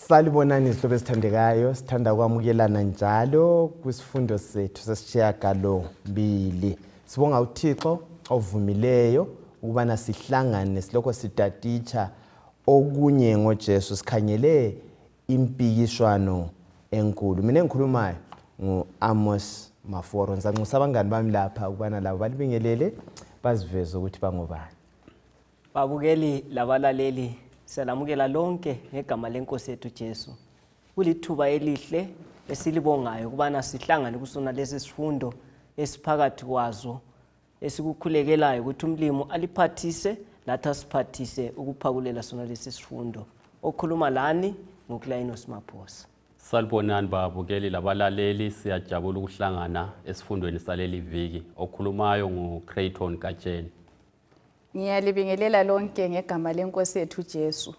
Salibonani izihlobo ezithandekayo, sithanda ukwamukelana njalo kwisifundo sethu sesishiyagalombili. Sibonga uThixo ovumileyo ukubana sihlangane silokho sitatitsha okunye ngoJesu, sikhangele impikishwano enkulu. Mina engikhulumayo ngu-Amos Maforo. Ngizanxusa abangani bami lapha ukubana labo balibingelele baziveze ukuthi bangobani. Babukeli labalaleli, siyalamukela lonke ngegama lenkosi yethu Jesu. Kulithuba elihle esilibongayo ukubana sihlangane kusona lesi sifundo esiphakathi kwazo esikukhulekelayo ukuthi umlimo aliphathise lathi asiphathise ukuphakulela sona lesi sifundo. Okhuluma lani nguKlainos Maphosa. Salibonani babukeli labalaleli, siyajabula ukuhlangana esifundweni saleli viki. Okhulumayo nguCrayton Katsheni. Ngiyalibingelela lonke ngegama lenkosi yethu Jesu.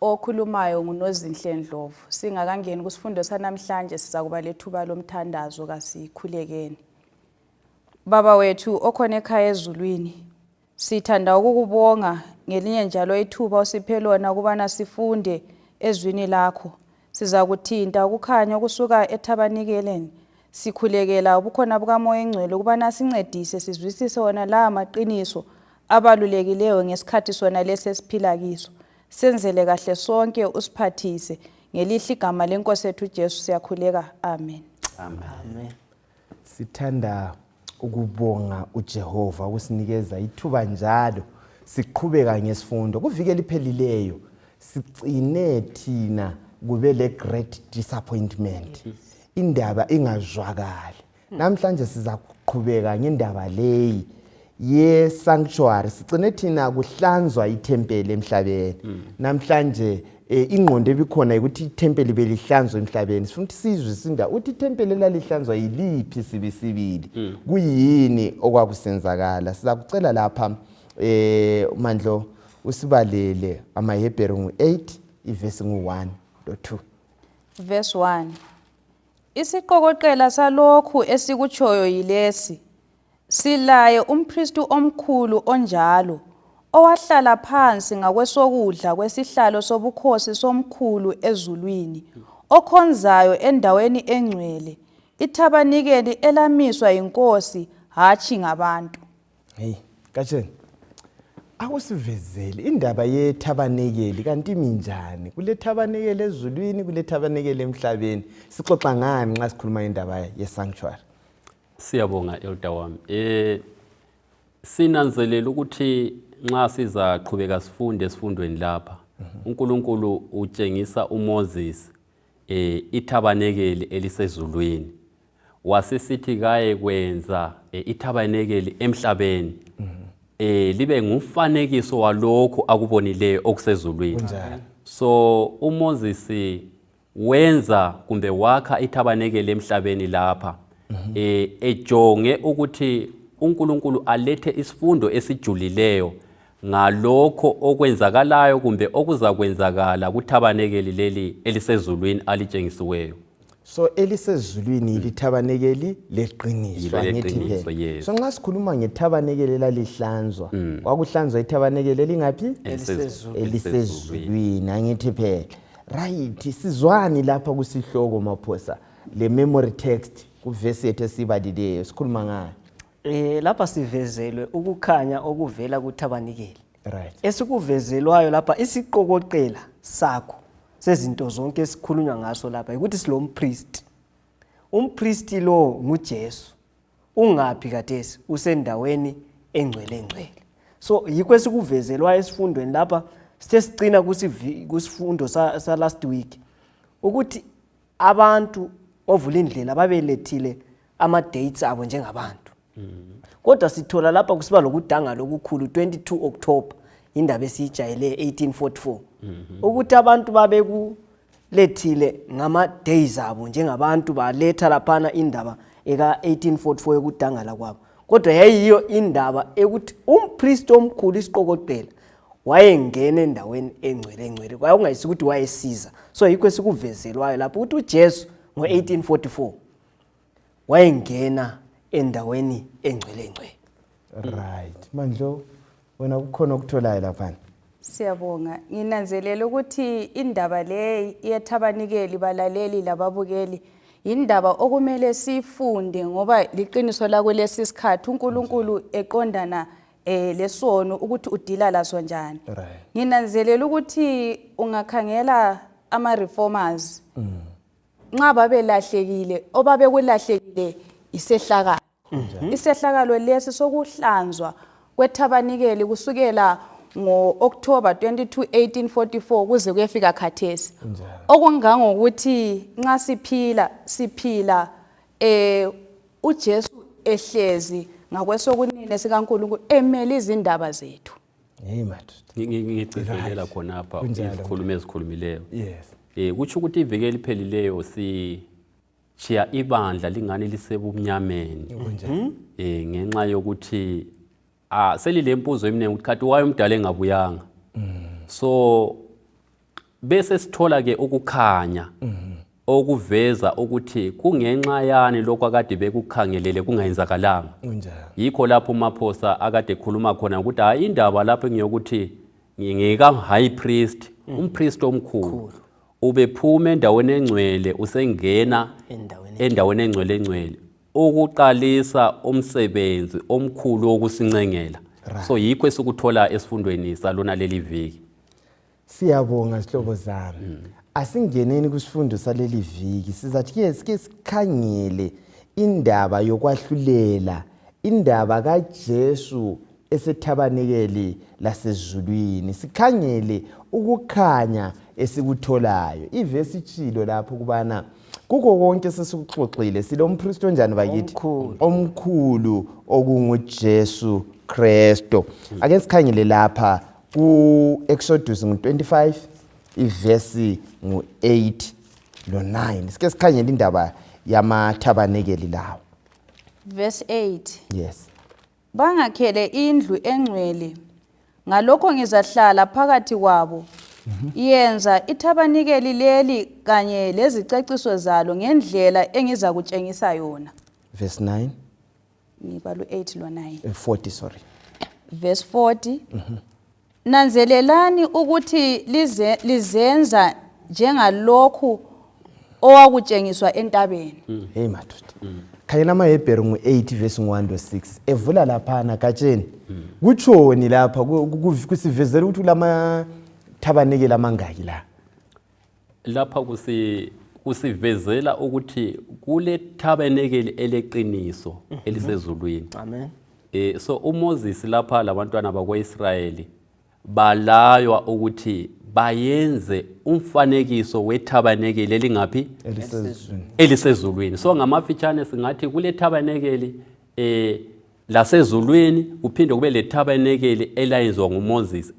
Okhulumayo nguNozinhle Ndlovu. Singakangeni kusifundo sanamhlanje sizakuba lethuba lomthandazo kasikhulekeni. Baba wethu okhona ekhaya ezulwini, sithanda ukukubonga ngelinye njalo ithuba osiphe lona ukubana sifunde ezwini lakho. Sizakuthinta ukukhanya kusuka ethabanikeleni. Sikhulekela ubukhona bukaMoya Engcwele ukubana sincedise sizwisise wona la maqiniso abalulekileyo ngesikhathi sona lesi esiphila kiso. Senzele kahle sonke usiphathise ngelihle igama lenkosi yethu Jesu siyakhuleka. Amen. Amen. Sithanda ukubonga uJehova ukusinikeza ithuba njalo siqhubeka ngesifundo kuvikela iphelileyo. Sigcine thina kube le great disappointment, indaba ingazwakali. Namhlanje siza kuqhubeka ngendaba leyi ye sanctuary. Sigcine thina kuhlanzwa ithempeli emhlabeni. Namhlanje ingqondo ebikhona ukuthi ithempeli belihlanzwa emhlabeni. Sifuna ukuthi sizwe sinda uthi ithempeli elalihlanzwa yiliphi sibisibili, kuyini okwakusenzakala. Siza kucela lapha Mandlo usibalele amaHebheru ngu-8 ivesi ngu-1 no-2. Verse 1. Isiqokoqela salokhu esikutshoyo yilesi: silaye umpristi omkhulu onjalo, owahlala phansi ngakwesokudla kwesihlalo sobukhosi somkhulu ezulwini, okhonzayo endaweni engcwele, ithabanikeli elamiswa inkosi hatshi ngabantu. Hey, Katsheni, akusivezele indaba yethabanikeli kanti iminjani? Kule thabanikeli ezulwini, kule thabanikeli emhlabeni. Sixoxa ngani nxa sikhuluma indaba ye-sanctuary? Siyabonga elder wami. Sinanzelela ukuthi nxa sizaqhubeka sifunde esifundweni lapha, uNkulunkulu utshengisa uMoses ithabanekeli elisezulwini. Wasisithi kaye kwenza ithabanekeli emhlabeni. Libe ngumfanekiso walokho akubonileyo okusezulwini. So uMoses wenza kumbe wakha ithabanekeli emhlabeni lapha. Ejonge ukuthi uNkulunkulu alethe isifundo esijulileyo ngalokho okwenzakalayo kumbe okuzakwenzakala kuthabanekeli leli elisezulwini alitshengisiweyo. So elisezulwini lithabanekeli leqiniso angithi ke. So nxa sikhuluma ngethabanekeli elalihlanzwa, kwakuhlanzwa ithabanekeli elingaphi? Elisezulwini angithi phela. Right, sizwani lapha kusihloko Maphosa le memory text kuvesi yethu esibalileyo sikhuluma ngayo. Lapha sivezelwe ukukhanya okuvela kuthabanikeli. Right. Esikuvezelwayo lapha isiqokoqela sakho sezinto zonke esikhulunywa ngaso lapha ukuthi silompriest. Umpriest lo nguJesu. Ungaphi kathesi? Usendaweni engcwele engcwele. So yikho esikuvezelwayo esifundweni lapha sesicina kusifundo sa last week ukuthi abantu ovula indlela babelethile ama-dates abo njengabantu. Kodwa sithola lapha kusiba lokudanga lokukhulu 22 October indaba esiyijayele 1844. Ukuthi abantu babekulethile ngama-days abo njengabantu baletha laphana indaba eka 1844 yokudangala kwabo. Kodwa yayiyo indaba ekuthi umpriest omkhulu isiqokoqela wayengena endaweni engcwele engcwele. Kwakungayisi ukuthi wayesiza. So yikho esikuvezelwayo lapho ukuthi uJesu ngo-1844 wayengena endaweni engcwele engcwele. Right. Mandlo, wena kukhona okutholayo lapha. Siyabonga. Nginanzelela ukuthi indaba le yethabanikeli balaleli lababukeli indaba okumele sifunde ngoba liqiniso la kulesi sikhathi uNkulunkulu eqondana lesono ukuthi udila laso njani. Nginanzelela ukuthi ungakhangela ama reformers nxa babelahlekile obabekulahlekile isehlakalo. Isehlakalo lesi sokuhlanzwa kwethabanikeli kusukela ngo-October 22, 1844 kuze kuyefika khathesi. Okungangokuthi nxa siphila uJesu ehlezi ngakwesokunene sikaNkulunkulu emele izindaba zethu. Ngicela khonapha izikhulumo ezikhulumileyo. Kutsho ukuthi iveke eliphelileyo sichiya ibandla lingani lisebumnyameni. Ngenxa yokuthi selilempuzo eminingi ukuthi kanti waye umdala engabuyanga. So bese sithola ke ukukhanya okuveza ukuthi kungenxa yani lokho akade bekukhangelele kungayenzakalanga. Yikho lapho uMaphosa akade ekhuluma khona ukuthi hayi indaba lapho ngiyokuthi ngingeka high priest, umpriest omkhulu ubephuma endaweni engcwele usengena endaweni engcwele ukuqalisa umsebenzi omkhulu wokusincengela. So yikho esikuthola esifundweni salona leli viki. Siyabonga sihlobo zami. Asingeneni kusifundo saleli viki sizathi ke sikhangele indaba yokwahlulela indaba kaJesu esethabanikeli lasezulwini. Sikhangele ukukhanya esikutholayo. Ivesi ichilo lapho kubana kuko konke sesikuxoxile silompriest onjani bakithi omkhulu okunguJesu Kristo. Ake sikhangele lapha ku Exodus 25 ivesi ngu8 lo9. Sike sikhangele indaba yamathabanekeli lawo. Verse 8. Yes. Bangakhele indlu engcwele ngalokho ngizahlala phakathi kwabo. Yenza ithabanikeli leli kanye leziceciso zalo ngendlela engiza kutshengisa yona. Verse 9. Ngibalo 8 lo 9. 40 sorry. Verse 40. Nanzelelani ukuthi lizenza njengalokhu owakutshengiswa entabeni. Hey madoda. Khayela amaHebheru ngu8 verse 1-6 evula lapha na katsheni. Kutshoni lapha kusivezela ukuthi lama thabanekeli amangaki la. Lapha kusivezela ukuthi kule thabanekeli eleqiniso elisezulwini. Amen. So uMoses lapha labantwana bakwaIsrayeli balaywa ukuthi bayenze umfanekiso wethabanekeli elingapi elisezulwini. So ngamafitshane singathi kule thabanekeli lasezulwini kuphinde kube le thabanekeli elayenzwa nguMoses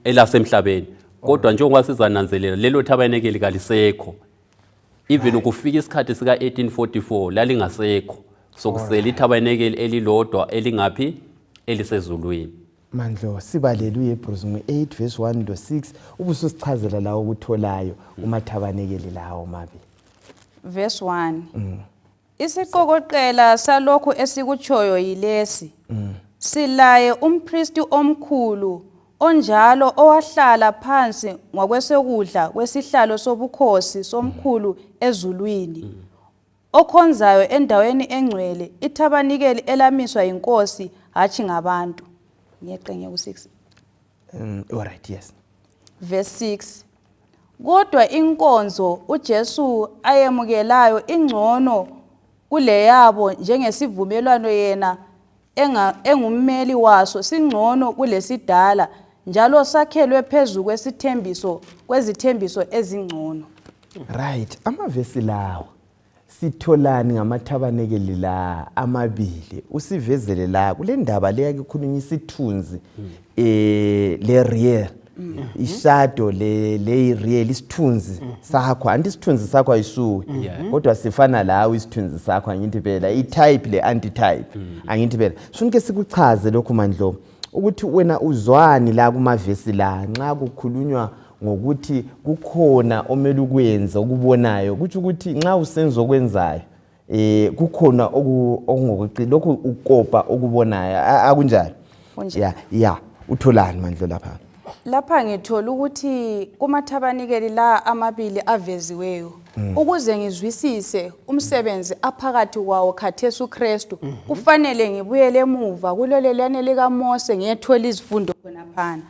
elasemhlabeni. Kodwa njengoba sizananzelela lelo thabanekeli kalisekho. Even ukufika isikhathi sika 1844 lalingasekho. So kusele ithabanekeli elilodwa elingapi elisezulwini. Mandlo sibalele uHebrews 8 verse 1-6 ubususichazela la ukutholayo umathabanekeli lawo mabi. Verse 1. Isiqokoqela salokho esikutshoyo yilesi. Silaye umpriest omkhulu onjalo owahlala phansi ngakwesekudla kwesihlalo sobukhosi somkhulu ezulwini. Okhonzayo endaweni engcwele ithabanikeli elamiswa inkosi hathi ngabantu. Ngiyeqenge ku6. Alright, yes. Verse 6. Kodwa inkonzo uJesu ayemukelayo ingcono kuleyabo njengesivumelwano yena engummeli waso singcono kulesidala njalo sakhelwe phezulu kwezithembiso ezingcono. Right, amavesi lawo sitholani ngamathabanekeli la amabili usivezele la kule ndaba leya kukhulunywa isithunzi le real ishado le real isithunzi sakho anti isithunzi sakho ayisuki kodwa sifana lawo isithunzi sakho angithi phela itype le antitype angithi phela sonke sikuchaze lokho Mandlo ukuthi wena uzwani la kumavesi la nxa kukhulunywa ngokuthi kukhona omele ukwenza ukubonayo kuthi ukuthi nxa usenza okwenzayo kukhona okungokuqina lokho ukopa okubonayo akunjalo ya utholani Mandlo lapha Lapha ngithola ukuthi kumathabanikeli la amabili aveziweyo ukuze ngizwisise umsebenzi aphakathi kwawo khathesi uKristu kufanele ngibuyele emuva kulolelane lika Mose ngiyethola izifundo khona phana.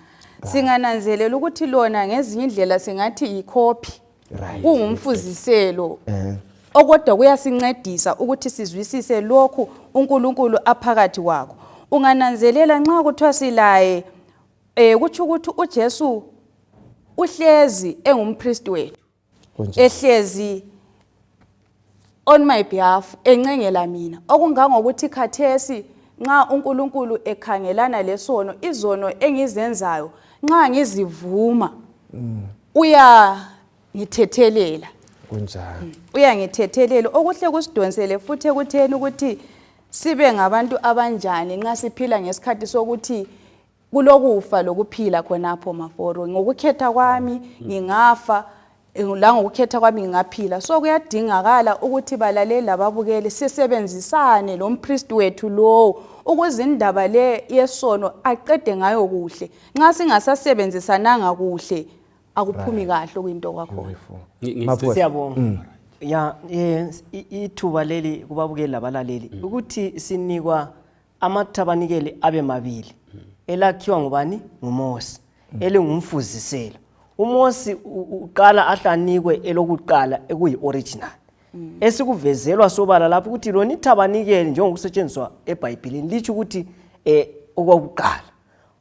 Singananzelela ukuthi lona ngezinye indlela singathi icopy kungumfuziselo okodwa kuyasincedisa ukuthi sizwisise lokhu uNkulunkulu aphakathi kwakho. Ungananzelela nxa kuthiwa silaye kuthi ukuthi uJesu uhlezi engumpriest wethu ehlezi on my behalf encengela mina okungangokuthi khathesi nxa uNkulunkulu ekhangelana lesono izono engizenzayo nxa ngizivuma uyangithethelela kunjalo uyangithethelela okuhle kusidonsele futhi ekutheni ukuthi sibe ngabantu abanjani nxa siphila ngesikhathi sokuthi kulokufa lokuphila khonapho maforo ngokukhetha kwami ngingafa la ngokukhetha kwami ngingaphila so kuyadingakala ukuthi balaleli lababukeli sisebenzisane lo mpriest wethu lo ukuze indaba le yesono aqede ngayo kuhle nxa singasasebenzisananga kuhle akuphumi kahle kwinto kwakho Siyabonga. Ya ithuba leli kubabukeli labalaleli ukuthi sinikwa amathabanikeli abe mabili elakhiwa ngubani nguMose elingumfuziselo. uMose uqala ahlanikwe elokuqala ekuyi original esikuvezelwa sobala lapho ukuthi lona ithabanikeli njengokusetshenziswa eBhayibhelini lithi ukuthi okwakuqala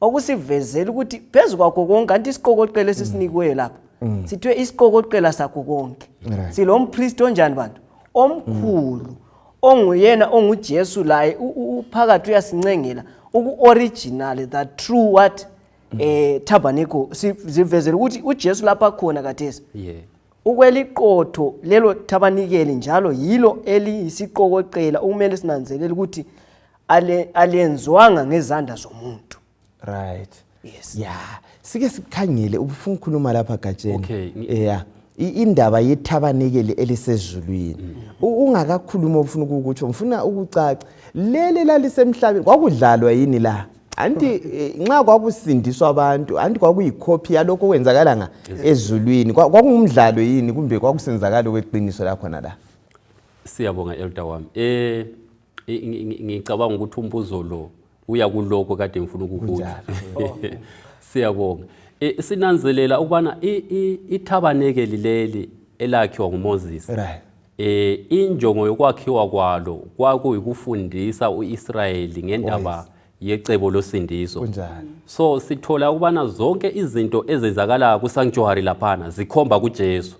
okusivezela ukuthi phezukwakho konke kanti isiqokoqela esisinikwe lapha sithiwe isiqokoqela sakho konke silompriest onjani bantu omkhulu onguyena onguJesu laye uphakathi uyasincengela uku-original the true what tabernacle sivezela ukuthi uJesu lapha khona kathesi ukweliqotho lelo tabernacle njalo yilo eliyisiqokoqela ukumele sinanzelele ukuthi alenzwanga ngezandla zomuntu. Right. Yes. Yeah. Sike sikhangele ufuna ukukhuluma lapha Gatsheni. Yeah. Indaba yethabanikeli elisezulwini. Ungakakhuluma ufuna ukukutsho ngifuna ukucaca lele lalisemhlabeni kwakudlalwa yini la? Anti nxa kwakusindiswa abantu anti kwakuyicopy yalokho kwenzakala ezulwini kwakungumdlalo yini kumbe kwakusenzakala kweqiniso la khona la? Siyabonga elder wami. Ngicabanga ukuthi umbuzo lo uya kuloko kade ngifuna ukukubuza. Siyabonga. Sinanzelela ukubana ithabanekeli leli elakhiwa nguMoses. Right. Injongo yokwakhiwa kwalo kwakuyikufundisa uIsrayeli ngendaba yecebo losindiso. Kunjani? So sithola ukubana zonke izinto ezenzakala ku sanctuary laphana zikhomba kuJesu.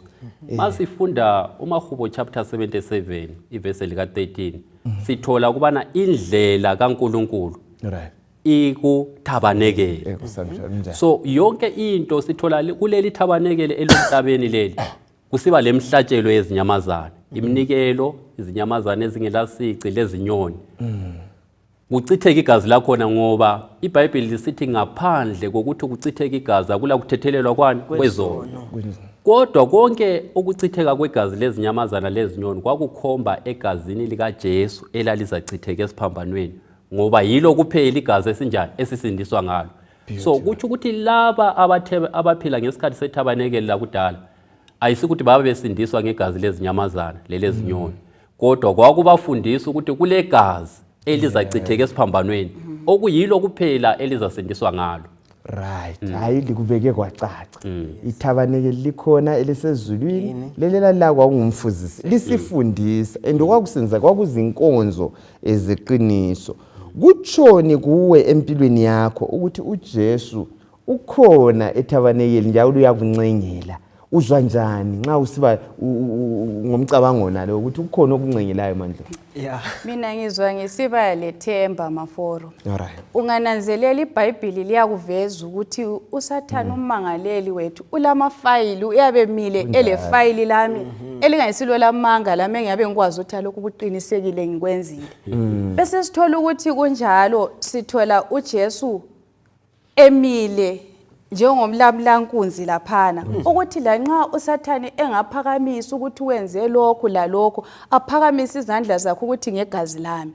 Masifunda uMahubo chapter 77 iverse lika 13 sithola ukubana indlela kaNkuluNkulu ikuthabanekele. So yonke into sithola kuleli thabanekele elomhlabeni leli kusiba lemhlatshelo yezinyamazana iminikelo izinyamazana ezingelasici lezinyoni. Kuchitheka igazi lakhona ngoba iBhayibheli lisithi ngaphandle kokuthi kuchitheka igazi akula kuthethelelwa kwani kwezono. Kodwa konke ukuchitheka kwegazi lezinyamazana lezinyoni kwakukhomba egazini lika Jesu elalizachitheka esiphambanweni ngoba yilo kuphela igazi esinjani esisindiswa ngalo. So kuthi ukuthi laba abaphila ngesikhathi sethabanekeli lakudala ayisikuthi baba besindiswa ngegazi lezinyamazana lezinyoni kodwa kwakubafundisa ukuthi kule gazi elizachitheka esiphambanweni okuyilo kuphela elizasindiswa ngalo. Right. Hayi likubeke kwacaca. Ithabanekeli likhona elisezulwini lelela la kwangumfuzisi lisifundisa andokwakusenza kwakuzinkonzo ezeqiniso. Kutshoni kuwe empilweni yakho ukuthi uJesu ukhona ethabanekeli njalo uyakuncengela. Uzwa njani nxa usiba ngomcabango nalo ukuthi ukhona okuncengelayo manje? Yeah. Mina ngizwa ngisiba lethemba maforo. Alright. Ungananzelela iBhayibheli liyakuveza ukuthi uSathane umangaleli wethu ulamafayili uyabemile ele fayili lami elingayisilo lamanga lami engiyabe ngikwazi ukuthi lokhu kuqinisekile ngikwenzile. Bese sithola ukuthi kunjalo sithola uJesu emile njengomlamulankunzi laphana ukuthi la nxa uSathane engaphakamisa ukuthi wenze lokhu la lokho aphakamisa izandla zakhe ukuthi ngegazi lami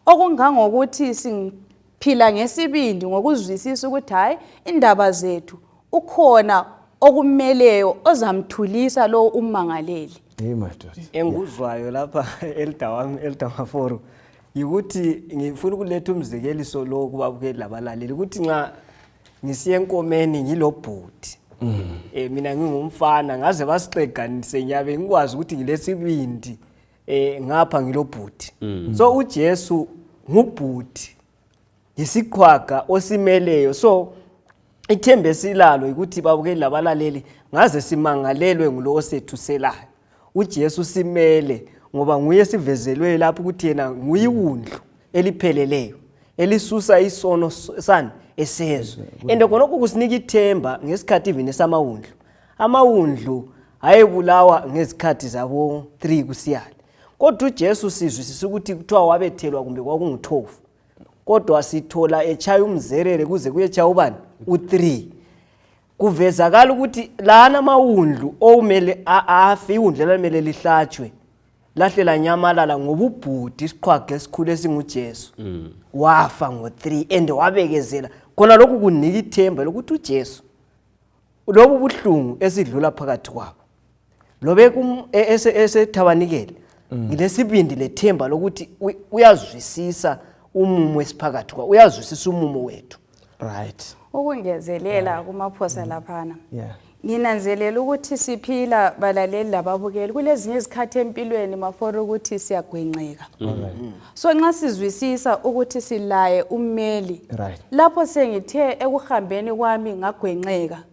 okungangokuthi siphila ngesibindi ngokuzwisisa ukuthi hayi indaba zethu ukhona okumeleyo ozamthulisa lo ummangaleli. Hey madoda. Enguzwayo lapha Elder Maforo ukuthi ngifuna ukuletha umzekeliso lo kubabukeli labalaleli ukuthi nxa ngisiye enkomeni ngilobhuti mina ngingumfana ngaze basixeganise nyabe ngikwazi ukuthi ngilesibindi ngapha ngilobhuti. So uJesu ngubhuti yisiqhwaga osimeleyo. So ithembe silalo ukuthi babukeli labalaleli ngaze simangalelwe ngulo osethuselayo. uJesu simele ngoba nguye sivezelwe lapho ukuthi yena nguyiwundlu elipheleleyo elisusa isono sani esezwe. And konke kusinika ithemba ngesikhathi ivini samawundlu. Amawundlu ayebulawa ngezikhathi zabo 3 kusiyala. Kodwa uJesu sizwisisa ukuthi kuthiwa wabethelwa kumbe kwakungu12. Kodwa sithola echaya umzerere kuze kuyechaya ubani u3. Kuvezakala ukuthi lana amawundlu omele afi iwundlu lamele lihlatshwe lahlela nyamalala ngoba ubhuti isiqhwaga esikhulu esinguJesu wafa ngo3 and wabekezela. Khona lokhu kunika ithemba lokuthi uJesu lobu buhlungu esidlula phakathi kwabo lobe esethabanikele ngilesibindi lethemba lokuthi uyazwisisa umumo esiphakathi kwa uyazwisisa umumo wethu. Right. Ukungezelela kumaphosa laphana. Yeah. Nginanzelela ukuthi siphila balaleli lababukeli kulezinye izikhathi empilweni Maforo ukuthi siyagwenqeka. So nxa sizwisisa ukuthi silaye ummeli Right. lapho sengithe ekuhambeni kwami ngagwenqeka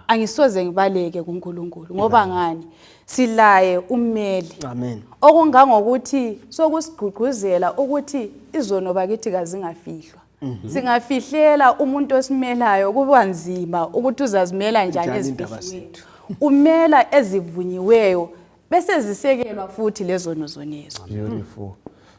angisoze ngibaleke kuNkulunkulu ngoba ngani silaye ummeli. Amen. Okungangokuthi sokusigqugquzela ukuthi izono bakithi kazingafihlwa. Singafihlela umuntu osimelayo kuba nzima ukuthi uzazimela njani ezifihliweyo. Umela ezivunyiweyo bese zisekelwa futhi lezono zonezo. Beautiful.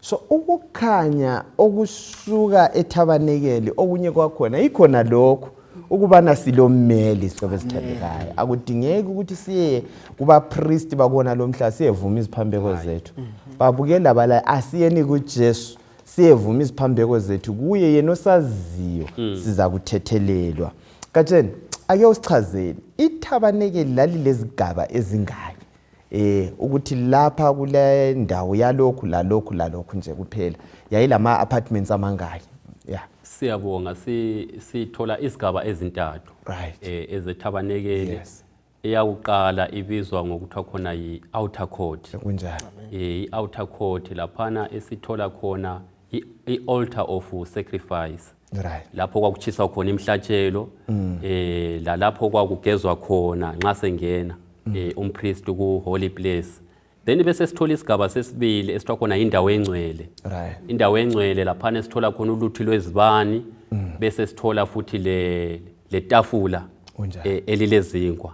So ukukhanya okusuka ethabanekeli okunye kwakhona ikhona lokho ukubana silommeli sicobe sithandekayo. Akudingeki ukuthi siye kuba priest bakona lomhla siyevuma iziphambeko zethu. Babukela bala asiyeni kuJesu siyevuma iziphambeko zethu kuye yena osaziyo siza kuthethelelwa. Katsheni ake usichazele ithabanekeli lalilezigaba ezingaki ukuthi lapha kule ndawo yalokhu lalokhu nje kuphela yayilama apartments amangaki. Yeah. Siyabonga sithola isigaba ezintathu. Right. Ezethabanekeli. Yes. Eyakuqala ibizwa ngokuthi khona yi-outer court. Kunjalo. I-outer court laphana esithola khona i-altar of sacrifice. Right. Lapho kwakuchisa khona imhlatshelo lapho kwakugezwa khona nxa sengena umpriest ku holy place. Then bese sithola isigaba sesibili esithola khona indawo engcwele. Right. Indawo engcwele laphana sithola khona uluthi lwezibani bese sithola futhi le tafula elilezinkwa.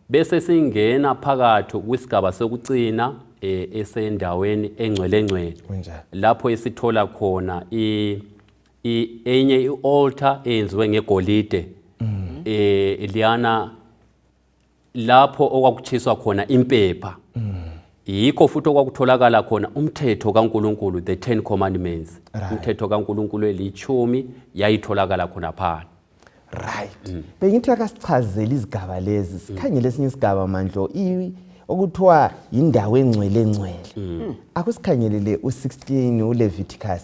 Bese singena phakathi kwisigaba sokugcina esendaweni engcwele lapho esithola khona enye i-altar eyenziwe ngegolide liyana lapho okwakuchiswa khona impepha. Yikho futhi okwakutholakala khona umthetho kaNkuluNkulu, the 10 commandments. Umthetho kaNkuluNkulu eli10 yayitholakala khona phana. Right. Bengithi akasichazele izigaba lezi sikhangele esinye isigaba mandlo okuthiwa indawo engcwele. Akusikhangelele u16 uLeviticus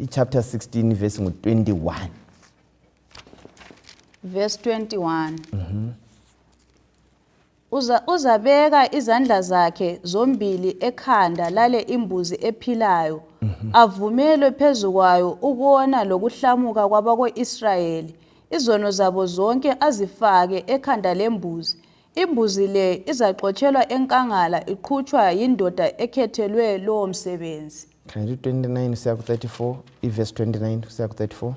chapter 16 verse 21. Verse 21. Uzabeka izandla zakhe zombili ekhanda lale imbuzi ephilayo avumelwe phezukwayo ukubona lokuhlamuka kwabako-Israyeli izono zabo zonke azifake ekhanda lembuzi. Imbuzi le izaxotshelwa enkangala iqhutshwa yindoda ekhethelwe lowo msebenzi. Can you 29 usiya ku 34 verse 29 usiya ku 34?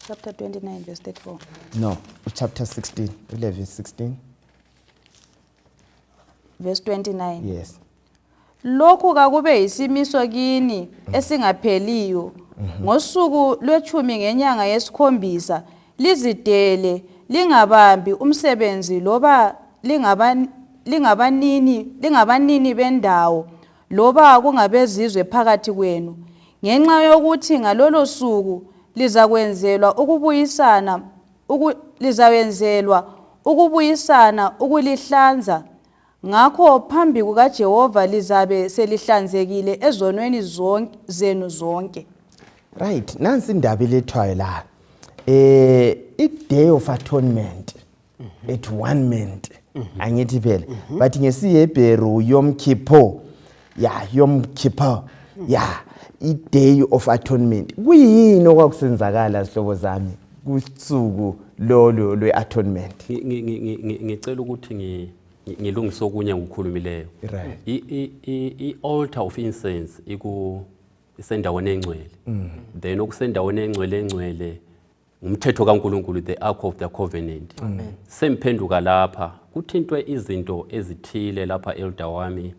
Chapter 29 verse 34. No, chapter 16 verse 16 verse 29. Yes. Lokhu kakube isimiso kini esingapheliyo ngosuku lwechumi ngenyanga yesikhombisa lizidele lingabambi umsebenzi loba lingabanini bendawo loba kungabezizwe phakathi kwenu ngenxa yokuthi ngalolo suku lizakwenzelwa ukubuyisana lizawenzelwa ukubuyisana ukulihlanza. Ngakho phambi kukaJehova lizabe selihlanzekile ezonweni zenu zonke. Right, nansi indaba elethwayo la. I-Day of Atonement, atonement, angithi phela. But ngesiHebheru Yom Kippur, Yom Kippur, i-Day of Atonement. Kuyini okwakusenzakala sihlobo zami kusuku lolo lwe-atonement? Ngicela ukuthi ngilungise okunye ngukhulumileyo. I-altar of incense isendaweni engcwele. Then okusendaweni engcwele umthetho kaNkulunkulu, the Ark of the Covenant. Semphenduka lapha kuthintwe izinto ezithile lapha elder wami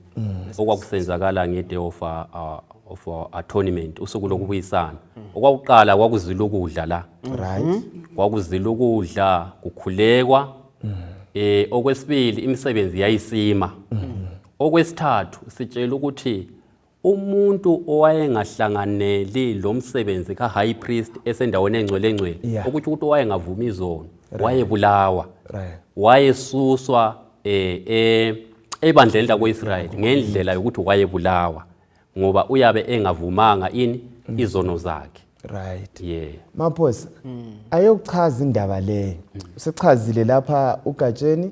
okwakusenzakala nge-Day of Atonement, usuku lokubuyisana. Okwakuqala kwakuzila ukudla la. Right. Kwakuzila ukudla, kukhulekwa. Okwesibili imisebenzi yayisima. Okwesithathu sitshela ukuthi umuntu owayengahlanganeli lo msebenzi ka high priest esendaweni engcwele ukuthi owayengavuma izono wayebulawa, wayesuswa ebandleni lakwa-Israyeli ngendlela yokuthi wayebulawa ngoba uyabe engavumanga izono zakhe. Right. Yeah. Maphosa, ayokuchaza indaba leyo. Usichazile lapha uGatsheni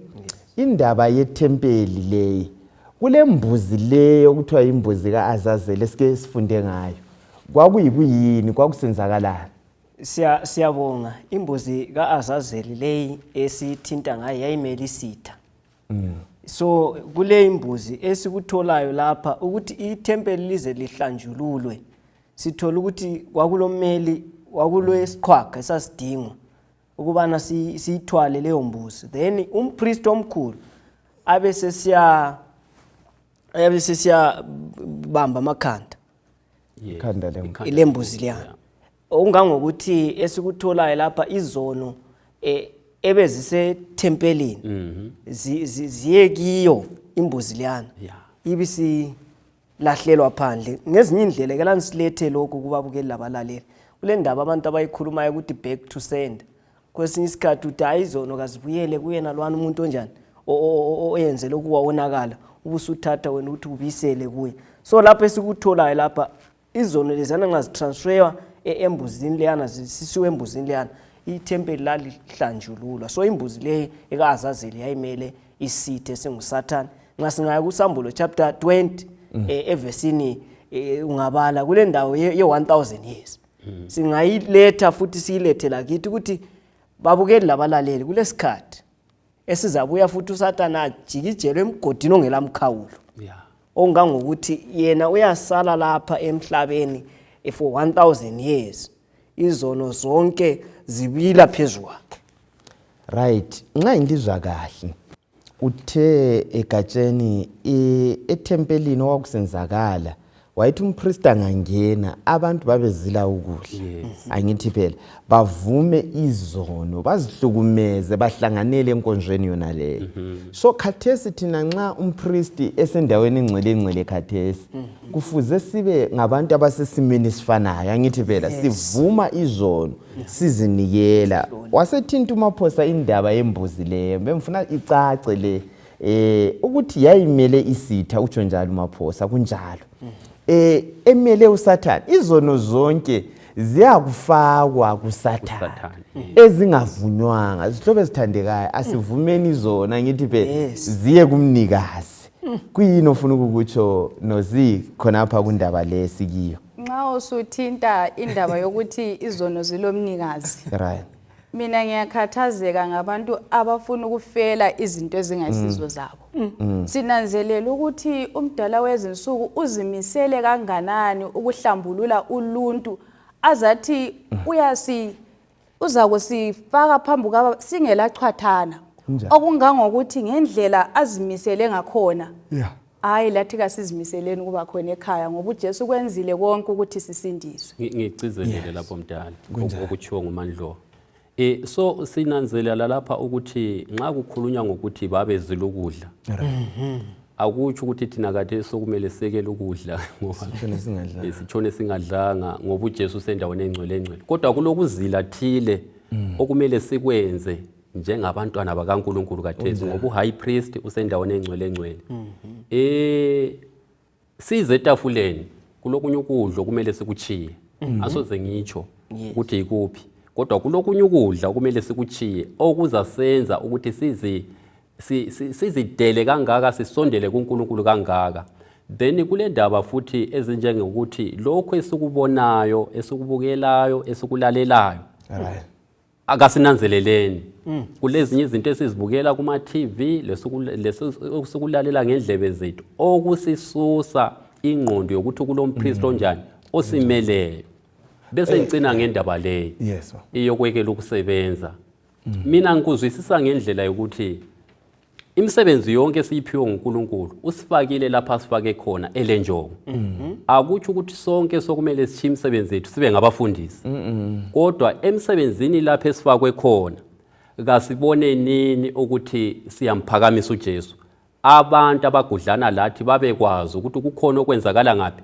indaba yethempeli leyi. Kule mbuzi leyo okuthiwa imbuzi kaAzazeli esike sifunde ngayo. Kwakuyikuyini, kwakusenzakalani? Siyabonga. Imbuzi kaAzazeli leyi esithinta ngayo yayimele isitha. So kule imbuzi esikutholayo lapha ukuthi ithempeli lize lihlanjululwe. Sithola ukuthi kwakulomeli kwakulwesiqhwaga esasidingwa ukubana siyithwale leyo mbuzi. Then umpriest omkhulu abesesiya bamba amakhanda. Ikhanda lembuzi leya. Ungangokuthi esikutholayo lapha izono ebezise tempelini ziye kiyo imbuzi leyana. Ibisi lahlelwa phandle ngezinye indlela ke la nisilethe lokho kubabukeli labalaleli. Kule ndaba abantu abayikhulumayo ukuthi back to send. Kwesinye isikhathi uthi ayizono kazibuyele kuyena lwana umuntu onjani oyenzele ukuwa wonakala ubusuthatha wena ukuthi ubisele kuye. So lapha esikutholayo lapha izono lezana ngazitransferwa embuzini leyana zisisiwe embuzini leyana ithempeli lalihlanjululwa. So imbuzi le ekaAzazeli yayimele isithe singuSathane. Ngasingaya kuSambulo chapter 20 evesini ungabala kule ndawo ye-1000 years. Singayiletha futhi siyilethe lakithi ukuthi babukeli labalaleli kulesikhathi esizabuya futhi uSathane ajikijelwe emgodini ongelamkhawulo. Ongangokuthi yena uyasala lapha emhlabeni for 1000 years. Izono zonke zibila phezulu. Right. Nxa ngizwa kahle uthe eGatsheni ethempelini okwakusenzakala wayithi umpriest angangena abantu babezila ukudla. Angithi phela bavume izono bazihlukumeze bahlanganele enkonjweni yona leyo. So khathesi thina nxa umpriest esendaweni engcwele khathesi kufuze sibe ngabantu abasesimeni sifanayo. Angithi phela sivuma izono sizinikela. Wasethinta uMaphosa indaba yembuzi leyo bemfuna icace le ukuthi yayimele isitha utsho njalo uMaphosa kunjalo. Emele uSathane izono zonke ziyakufakwa kuSathane ezingavunywanga zihlobo ezithandekayo asivumeni izona ngithi phela ziye kumnikazi. Kuyini ofuna ukukutsho nozi khonapha kundaba lesikiyo? Nxa usuthinta indaba yokuthi izono zilomnikazi. Right. Mina ngiyakhathazeka ngabantu abafuna ukufela izinto ezingayisizo zabo. Sinanzelela ukuthi umdala wezinsuku uzimisele kanganani ukuhlambulula uluntu azathi uza kusifaka phambi kwaba singelachwathana. Okungangokuthi ngendlela azimisele ngakhona. Hayi lathi kasizimiseleni kuba khona ekhaya ngoba uJesu kwenzile konke ukuthi sisindiswe. Ngicizelele lapho mdala okutshiwo nguMandlovu. So sinanzelela lapha ukuthi nxa kukhulunywa ngokuthi babezila ukudla. Akutsho ukuthi thina kade sokumele sekele ukudla ngoba sitshone singadlanga ngoba uJesu sendaweni engcwele. Kodwa kulokuzila thile okumele sikwenze njengabantwana bakaNkulunkulu kaThesu ngoba uHigh Priest usendaweni engcwele size etafuleni kulokunye ukudla kumele sikuchiye asoze ngitsho ukuthi ikuphi kodwa kulokunye ukudla kumele sikuchiye okuza senza ukuthi sizidele kangaka sisondele kuNkulunkulu kangaka. Then kule ndaba futhi ezinjengokuthi lokho esikubonayo esikubukelayo esikulalelayo akasinanzeleleni kulezinye izinto esizibukela kuma TV lesokulalela ngendlebe zethu okusisusa ingqondo yokuthi kulompriest onjani osimeleyo bese ngicina ngendaba leyo iyokwekela ukusebenza. Mina ngikuzwisisa ngendlela yokuthi imisebenzi yonke esiyiphiwe nguNkulunkulu usifakile lapha sifake khona elenjongo. Akuthi ukuthi sonke sokumele sishiye imisebenzi yethu sibe ngabafundisi. Kodwa emsebenzini lapha esifakwe khona kasibone nini ukuthi siyamphakamisa uJesu. Abantu abagudlana lathi babekwazi ukuthi kukhona okwenzakala ngaphi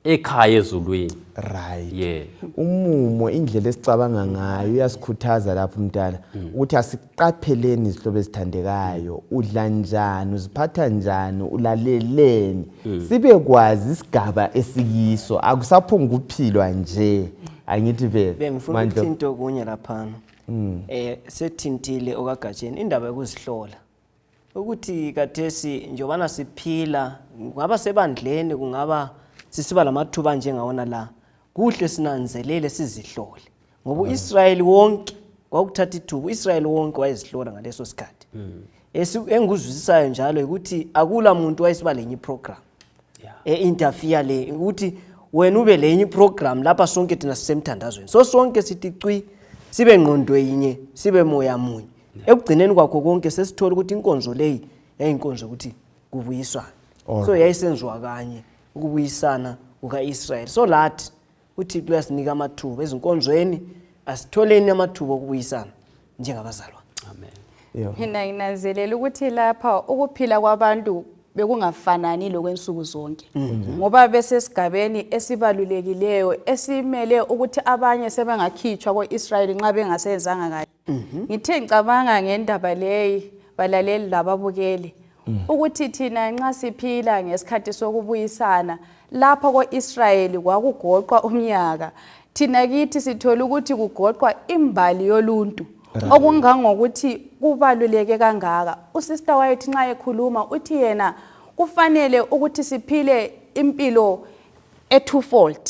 ekhaya ezulwini. Right. Umumo indlela esicabanga ngayo uyasikhuthaza lapho umntana ukuthi asiqapheleni izihlobo ezithandekayo udla njani uziphatha njani ulaleleni sibe kwazi isigaba esikiso akusaphonga ukuphilwa nje angithi vele bengifuna ukuthi into kunye lapha sethintile okagatsheni indaba yokuzihlola ukuthi kathesi njobana siphila ngaba sebandleni kungaba sisiba lamathuba njengawona la kuhle sinanzelele sizihlole ngoba uIsrael wonke kwakuthatha ithuba uIsrael wonke wayezihlola ngaleso sikhathi enguzwisisayo njalo ukuthi akula muntu wayesiba lenye program interfere le ukuthi wena ube lenye program lapha sonke thina sisemthandazweni so sonke sithi cwi sibe ngqondo yinye sibe moya munye ekugcineni kwakho konke sesithola ukuthi inkonzo leyi yayinkonzo ukuthi kubuyiswana so yayisenziwa kanye ukubuyisana ukaIsrael so lathi uthi uyasinika amathuba ezinkonzweni asitholeni amathuba okubuyisana njengabazalwa. Amen. Mina nginanzelela ukuthi lapha ukuphila kwabantu bekungafanani lokwensuku zonke ngoba besesigabeni esibalulekileyo esimele ukuthi abanye sebengakhitshwa koIsrael nxa bengasenzanga kahle. Ngithe ngicabanga ngendaba leyi balaleli lababukeli ukuthi thina nxa siphila ngesikhathi sokubuyisana lapha koIsrael kwakugoqwa umnyaka thina kithi sithola ukuthi kugoqwa imbali yoluntu okungangokuthi kubaluleke kangaka. Usister wayethi nxa ekhuluma uthi yena kufanele ukuthi siphile impilo twofold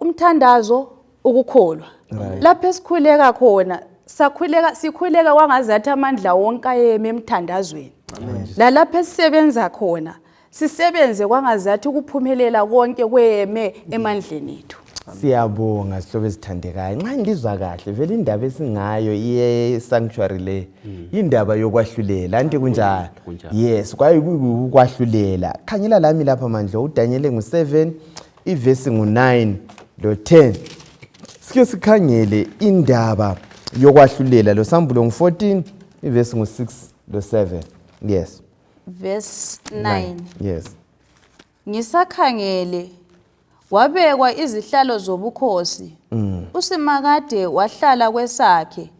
umthandazo ukukholwa lapha esikhuleka khona sikhuleka kwangazathi amandla wonke ayeme emthandazweni lalapha esisebenza khona sisebenze kwangazathi ukuphumelela konke kweme emandleni ethu. Siyabonga sihlobo ezithandekayo nxa ngizwa kahle vele indaba esingayo iye sanctuary le indaba yokwahlulela anti kunjalo yes kwaye kukwahlulela khangela lami lapha manje uDaniel ngu7 ivesi ngu9 lo10 sike sikhangele indaba yokwahlulela lo Sambulo ngu14 ivesi ngu6 lo7 yes verse 9 yes ngisakhangele wabekwa izihlalo zobukhosi uSimakade wahlala kwesakhe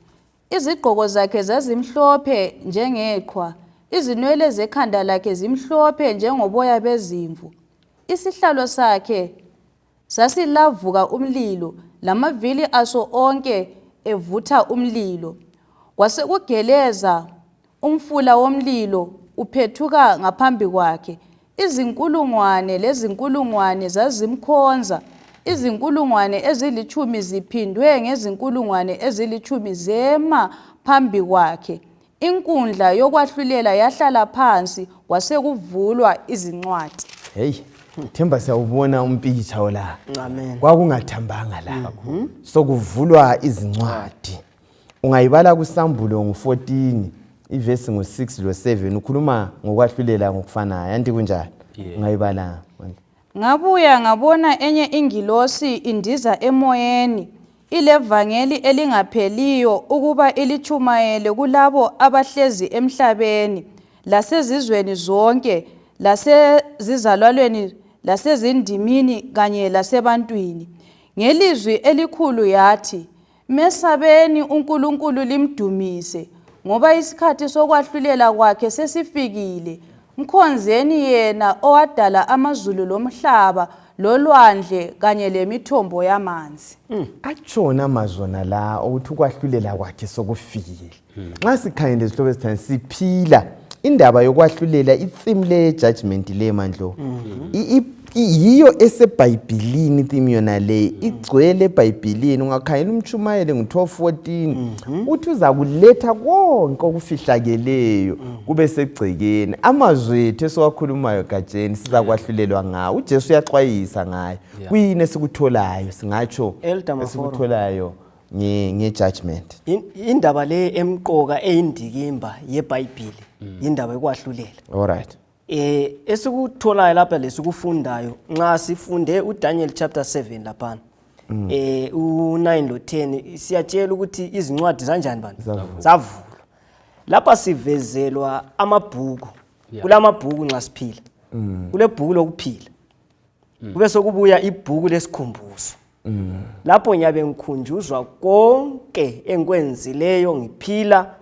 izigqoko zakhe zazimhlophe njengeqhwa izinwele zekhanda lakhe zimhlophe njengoboya bezimvu isihlalo sakhe sasilavuka umlilo lamavili aso onke evutha umlilo kwasekugeleza umfula womlilo uphethuka ngaphambi kwakhe izinkulungwane lezinkulungwane zazimkhonza izinkulungwane ezilitshumi ziphindwe ngezinkulungwane ezilitshumi zema phambi kwakhe inkundla yokwahlulela yahlala phansi kwasekuvulwa izincwadi. Hey Themba siyawubona umpikitsha ola. Amen. Kwakungathambanga la. Sokuvulwa izincwadi. Ungayibala kuSambulo ngu14 ivesi ngu6 lo7 ukhuluma ngokwahlulela ngokufanayo anti kunjani ungayibala. Ngabuya ngabona enye ingilosi indiza emoyeni ilevangeli elingapheliyo ukuba ilichumayele kulabo abahlezi emhlabeni lasezizweni zonke lasezizalwalweni lasezindimini kanye lasebantwini ngelizwi elikhulu yathi mesabeni uNkulunkulu limdumise ngoba isikhathi sokwahlulela kwakhe sesifikile. Mkhonzeni yena owadala amazulu lomhlaba lolwandle kanye lemithombo yamanzi. Atshona amazwana la ukuthi ukwahlulela kwakhe sokufikile. Nxa sikhangele isihlobo esithani siphila indaba yokwahlulela itheme le judgment le mandlo. Yiyo eseBhayibhelini itheme yona le igcwele eBhayibhelini. Ungakhangela uMshumayeli ngo-12:14 uthi uza kuletha konke okufihlakeleyo kube segcekeni. Amazwi ethu esiwakhulumayo Gatsheni siza kwahlulelwa ngawo. uJesu uyaxwayisa ngayo. Kuyini esikutholayo singatsho esikutholayo nge-judgment. Indaba le emqoka eyindikimba yeBhayibheli indaba yokwahlulela. Alright. Esikutholayo lapha lesikufundayo nxa sifunde uDaniel chapter 7 lapha u9 lo10 siyatshela ukuthi izincwadi kanjani bani zavulwa. Lapha sivezelwa amabhuku. Kulamabhuku nxa siphila. Kule bhuku lokuphila. Kube sokubuya ibhuku lesikhumbuzo. Lapho ngiyabe ngikhunjuzwa konke engikwenzileyo ngiphila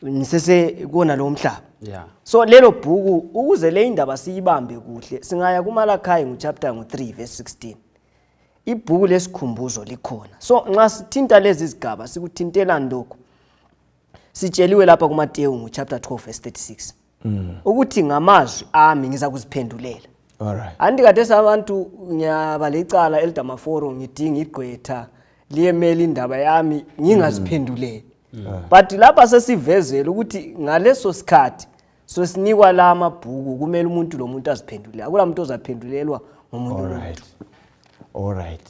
nisese kona lo mhlaba. So lelo bhuku ukuze le indaba siyibambe kuhle singaya kuMalakayi ngochapter 3 verse 16. Ibhuku lesikhumbuzo likhona. So nxa sithinta lezi zigaba sikuthintela ndoko. Sitsheliwe lapha kuMateyu ngochapter 12 verse 36. Ukuthi ngamazwi ami ngiza kuziphendulela. Alright. Andikade abantu ngiyabalecala eldamaforo ngidinga igqwetha liyemela indaba yami ngingaziphenduleli. But lapha sesivezela ukuthi ngaleso sikhathi sosinikwa la amabhuku kumele umuntu lo muntu aziphendule. Akula umuntu ozaphendulelwa ngomuntu. Alright.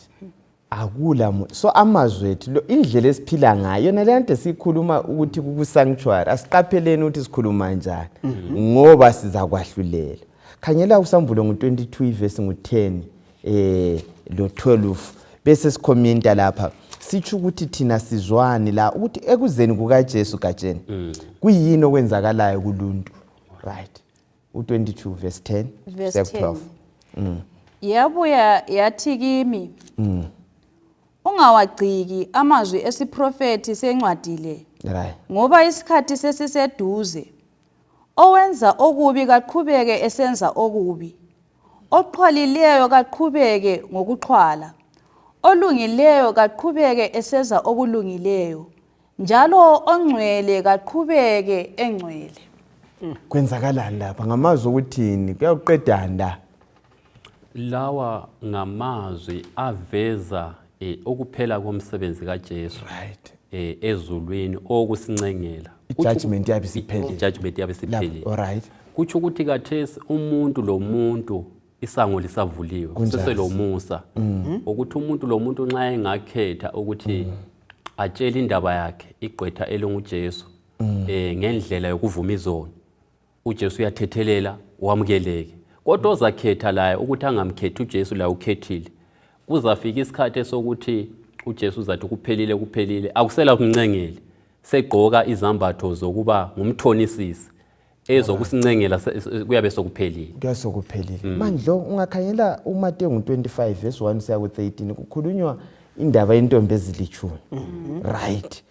Akula so amazwi ethu indlela esiphila ngayo yona le nto sikhuluma ukuthi kusanctuary asiqapheleni ukuthi sikhuluma kanjani ngoba siza kwahlulela. Khangela uSambulo ngo-22 verse ngo-10 lo-12 bese sikhomenta lapha sitsho ukuthi thina sizwani la ukuthi ekuzeni kukaJesu Gatsheni kuyini okwenzakalayo kuluntu. Right. U22 verse 10 verse 12. Yabuya yathi kimi ungawagciki amazwi esiprofeti sencwadi le. Right. Ngoba isikhathi sesiseduze. Owenza okubi kaqhubeke esenza okubi. Oqhwalileyo kaqhubeke ngokuxhwala. Olungileyo kaqhubeke esenza okulungileyo. Njalo ongcwele kaqhubeke engcwele. Kwenzakalani lapha ngamazwi ukuthini kuyaqedanda. Lawa ngamazwi aveza ukuphela komsebenzi kaJesu. Right. Ezulwini okusincengela. Judgment yabe siphelile. Judgment yabe siphelile. Alright. Kuthi ukuthi kathesi umuntu lo muntu isango lisavuliwe seselomusa ukuthi umuntu lo muntu nxa engakhetha ukuthi atshele indaba yakhe igqwetha elinguJesu ngendlela yokuvuma izono uJesu uyathethelela wamukeleke. Kodwa ozakhetha laye ukuthi angamkhethi uJesu la ukhethile kuzafika isikhathi esokuthi uJesu uzathi kuphelile akusela kumncengele segqoka izambatho zokuba ngumthonisisi ezokusincengela kuyabe sokuphelile. Kuyasokuphelile. Mandlo ungakhangela uMateyu ngo-25 verse 1 siya ku-13 kukhulunywa indaba yentombi ezilitshumi. Right.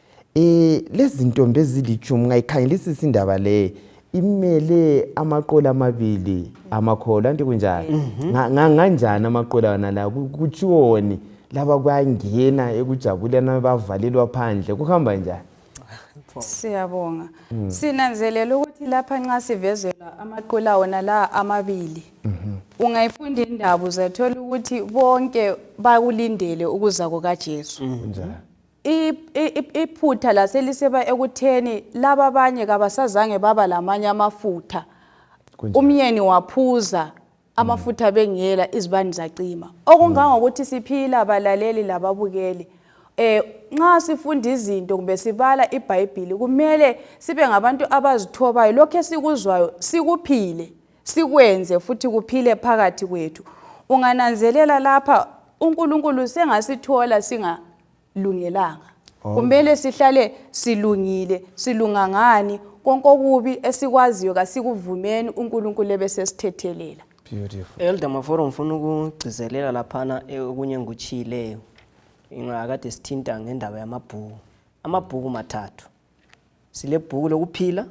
Lezi ntombi ezilitshumi ngayikhangelisisa indaba le imele amaqola amabili amakholo anti kunjani nganjani amaqola wona la kutshiwoni laba kuyangena ekujabuleni bavalelwa phandle kuhamba njani? Siyabonga. Sinanzelela ukuthi lapha nxa sivezela amaqola wona la amabili. Ungayifunda indaba uzathola ukuthi bonke bakulindele ukuza kukaJesu. Njani? Iphutha laseliseba ekutheni laba abanye kabasazange baba lamanye amafutha. Umyeni waphuza amafutha bengela izibani zacima. Okungangokuthi siphila balaleli lababukeli. Nxa sifunda izinto kumbe sibala iBhayibheli kumele sibe ngabantu abazithobayo lokho esikuzwayo sikuphile sikwenze futhi kuphile phakathi kwethu. Ungananzelela lapha uNkulunkulu sengasithola singalungelanga. Kumele sihlale silungile silunga ngani konke okubi esikwaziyo kasikuvumeni uNkulunkulu bese sithethelela. Beautiful. Elder Maforo ngifuna ukugcizelela laphana okunye ngutshileyo. ingakade sithinta ngendaba yamabhuku. Amabhuku mathathu. Sile bhuku lokuphila,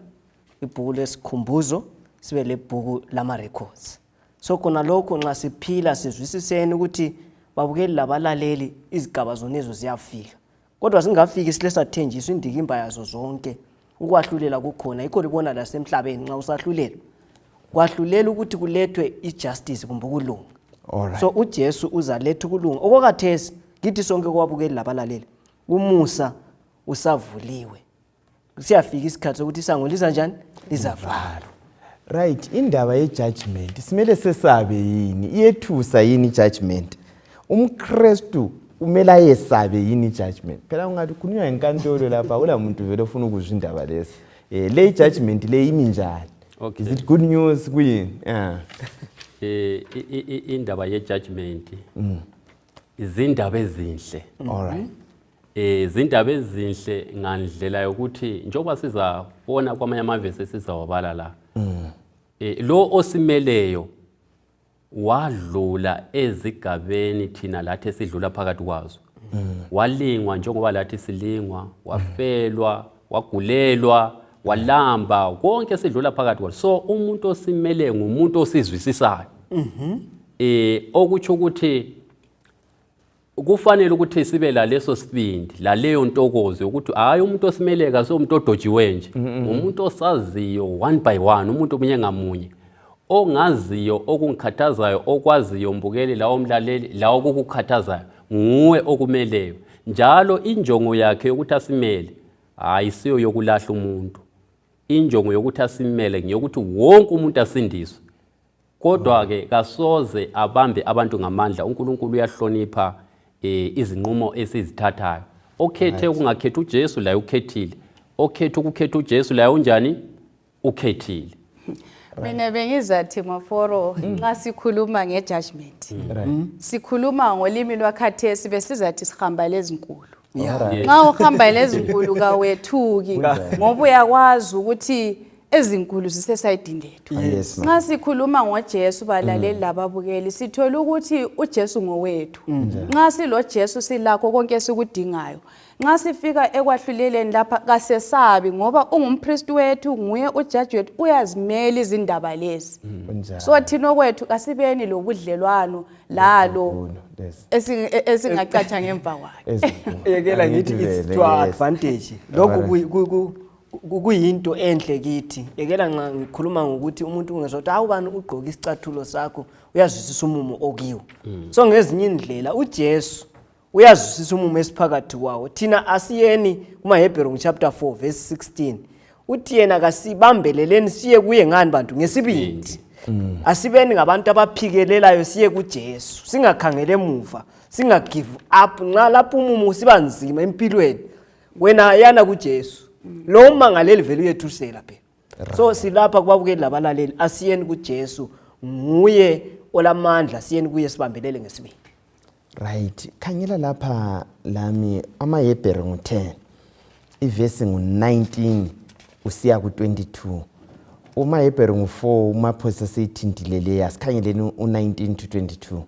ibhuku lesikhumbuzo, sibe le bhuku lama records. So khona lokho nxa siphila sizwisiseni ukuthi babukeli labalaleli izigaba zonezo ziyafika. Kodwa singafiki sile sathenjiswa indikimba yazo zonke. Ukwahlulela kukhona yikho libona la semhlabeni nxa usahlulela. Kwahlulela ukuthi kulethwe ijustice kumbe ukulunga. Alright. So uJesu uzaletha ukulunga. Okwakathesi kithi sonke kwabukeli labalaleli. Umusa usavuliwe. Siyafika isikhathi sokuthi isango liza njani? Lizavalwa. Right, indaba ye-judgment simele sesabe yini? Iyethusa yini i-judgment? UmKristu umele ayesabe yini i-judgment? Phela ungathi kukhulunywa enkantolo lapha ula muntu vele ofuna ukuzwa indaba lesi. Le i-judgment le imi njani? Okay. Is it good news kuyini? Indaba ye-judgment izindaba ezinhle. Alright. Izindaba ezinhle ngandlela yokuthi njengoba sizabona kwamanye amavesi sizawabala la. Lo osimeleyo wadlula ezigabeni thina lathi esidlula phakathi kwazo. Walingwa njengoba lathi silingwa, wafelwa, wagulelwa, walamba, konke sidlula phakathi kwazo. So umuntu osimele ngumuntu osizwisisayo. Okuthi ukuthi kufanele ukuthi sibe la leso sibindi, la leyo ntokozo ukuthi hayi umuntu osimeleka so umuntu odojiwe nje. Umuntu osaziyo one by one, umuntu omunye ngamunye. Ongaziyo okungikhathazayo, okwaziyo mbukeli lawo mlaleli, lawo okukhathazayo, nguwe okumeleyo. Njalo injongo yakhe yokuthi asimele ayisiyo yokulahla umuntu. Injongo yokuthi asimele ngiyokuthi wonke umuntu asindiswe. Kodwa ke kasoze abambe abantu ngamandla. uNkulunkulu uyahlonipha izinqumo esizithathayo. Okhethe ukungakhetha uJesu la ukhethile. Okhethe ukukhetha uJesu la unjani? Ukhethile. Mina bengizathi Maforo nxa sikhuluma ngejudgment. Sikhuluma ngolimi lwakhathesi besizathi sihamba lezinkulu. Nxa uhamba lezinkulu kawethuki ngoba uyakwazi ukuthi ezinkulu zisesayidini lethu. Nxa sikhuluma ngoJesu balaleli lababukeli sithola ukuthi uJesu ngowethu. Nxa silo Jesu silakho konke esikudingayo. Nxa sifika ekwahluleleni lapha kasesabi ngoba ungumpriest wethu, nguye ujaji wethu, uyazimela izindaba lezi. So thina kwethu kasibeni lobudlelwano lalo esingacatsha ngemva kwayo. Yekela ngithi it's to our advantage. Lokho kuyinto enhle kithi. Yekela nxa ngikhuluma ngokuthi umuntu ungezothi awubani ugqoka isicathulo sakho uyazwisisa umumo okiwo. So ngezinye indlela uJesu uyazwisisa umumo esiphakathi kwawo. Thina asiyeni kumaHebrew chapter 4 verse 16. Uthi yena kasibambeleleni siye kuye ngani bantu ngesibindi. Asibeni ngabantu abaphikelelayo siye kuJesu. Singakhangele emuva, singa give up. Nxa lapho umumo sibanzima empilweni wena yana kuJesu. Lo mangaleli vele uyethusela phela. So silapha kwabukeli labalaleli asiyeni kuJesu, nguye olamandla, siyeni kuye sibambelele ngesibindi. Right, khangela lapha lami amaHebrew ngo-10 ivesi ngu-19 usiya ku-22. UmaHebrew ngu-4 umaphosi aseyithintile leya sikhangeleni u-19 to 22.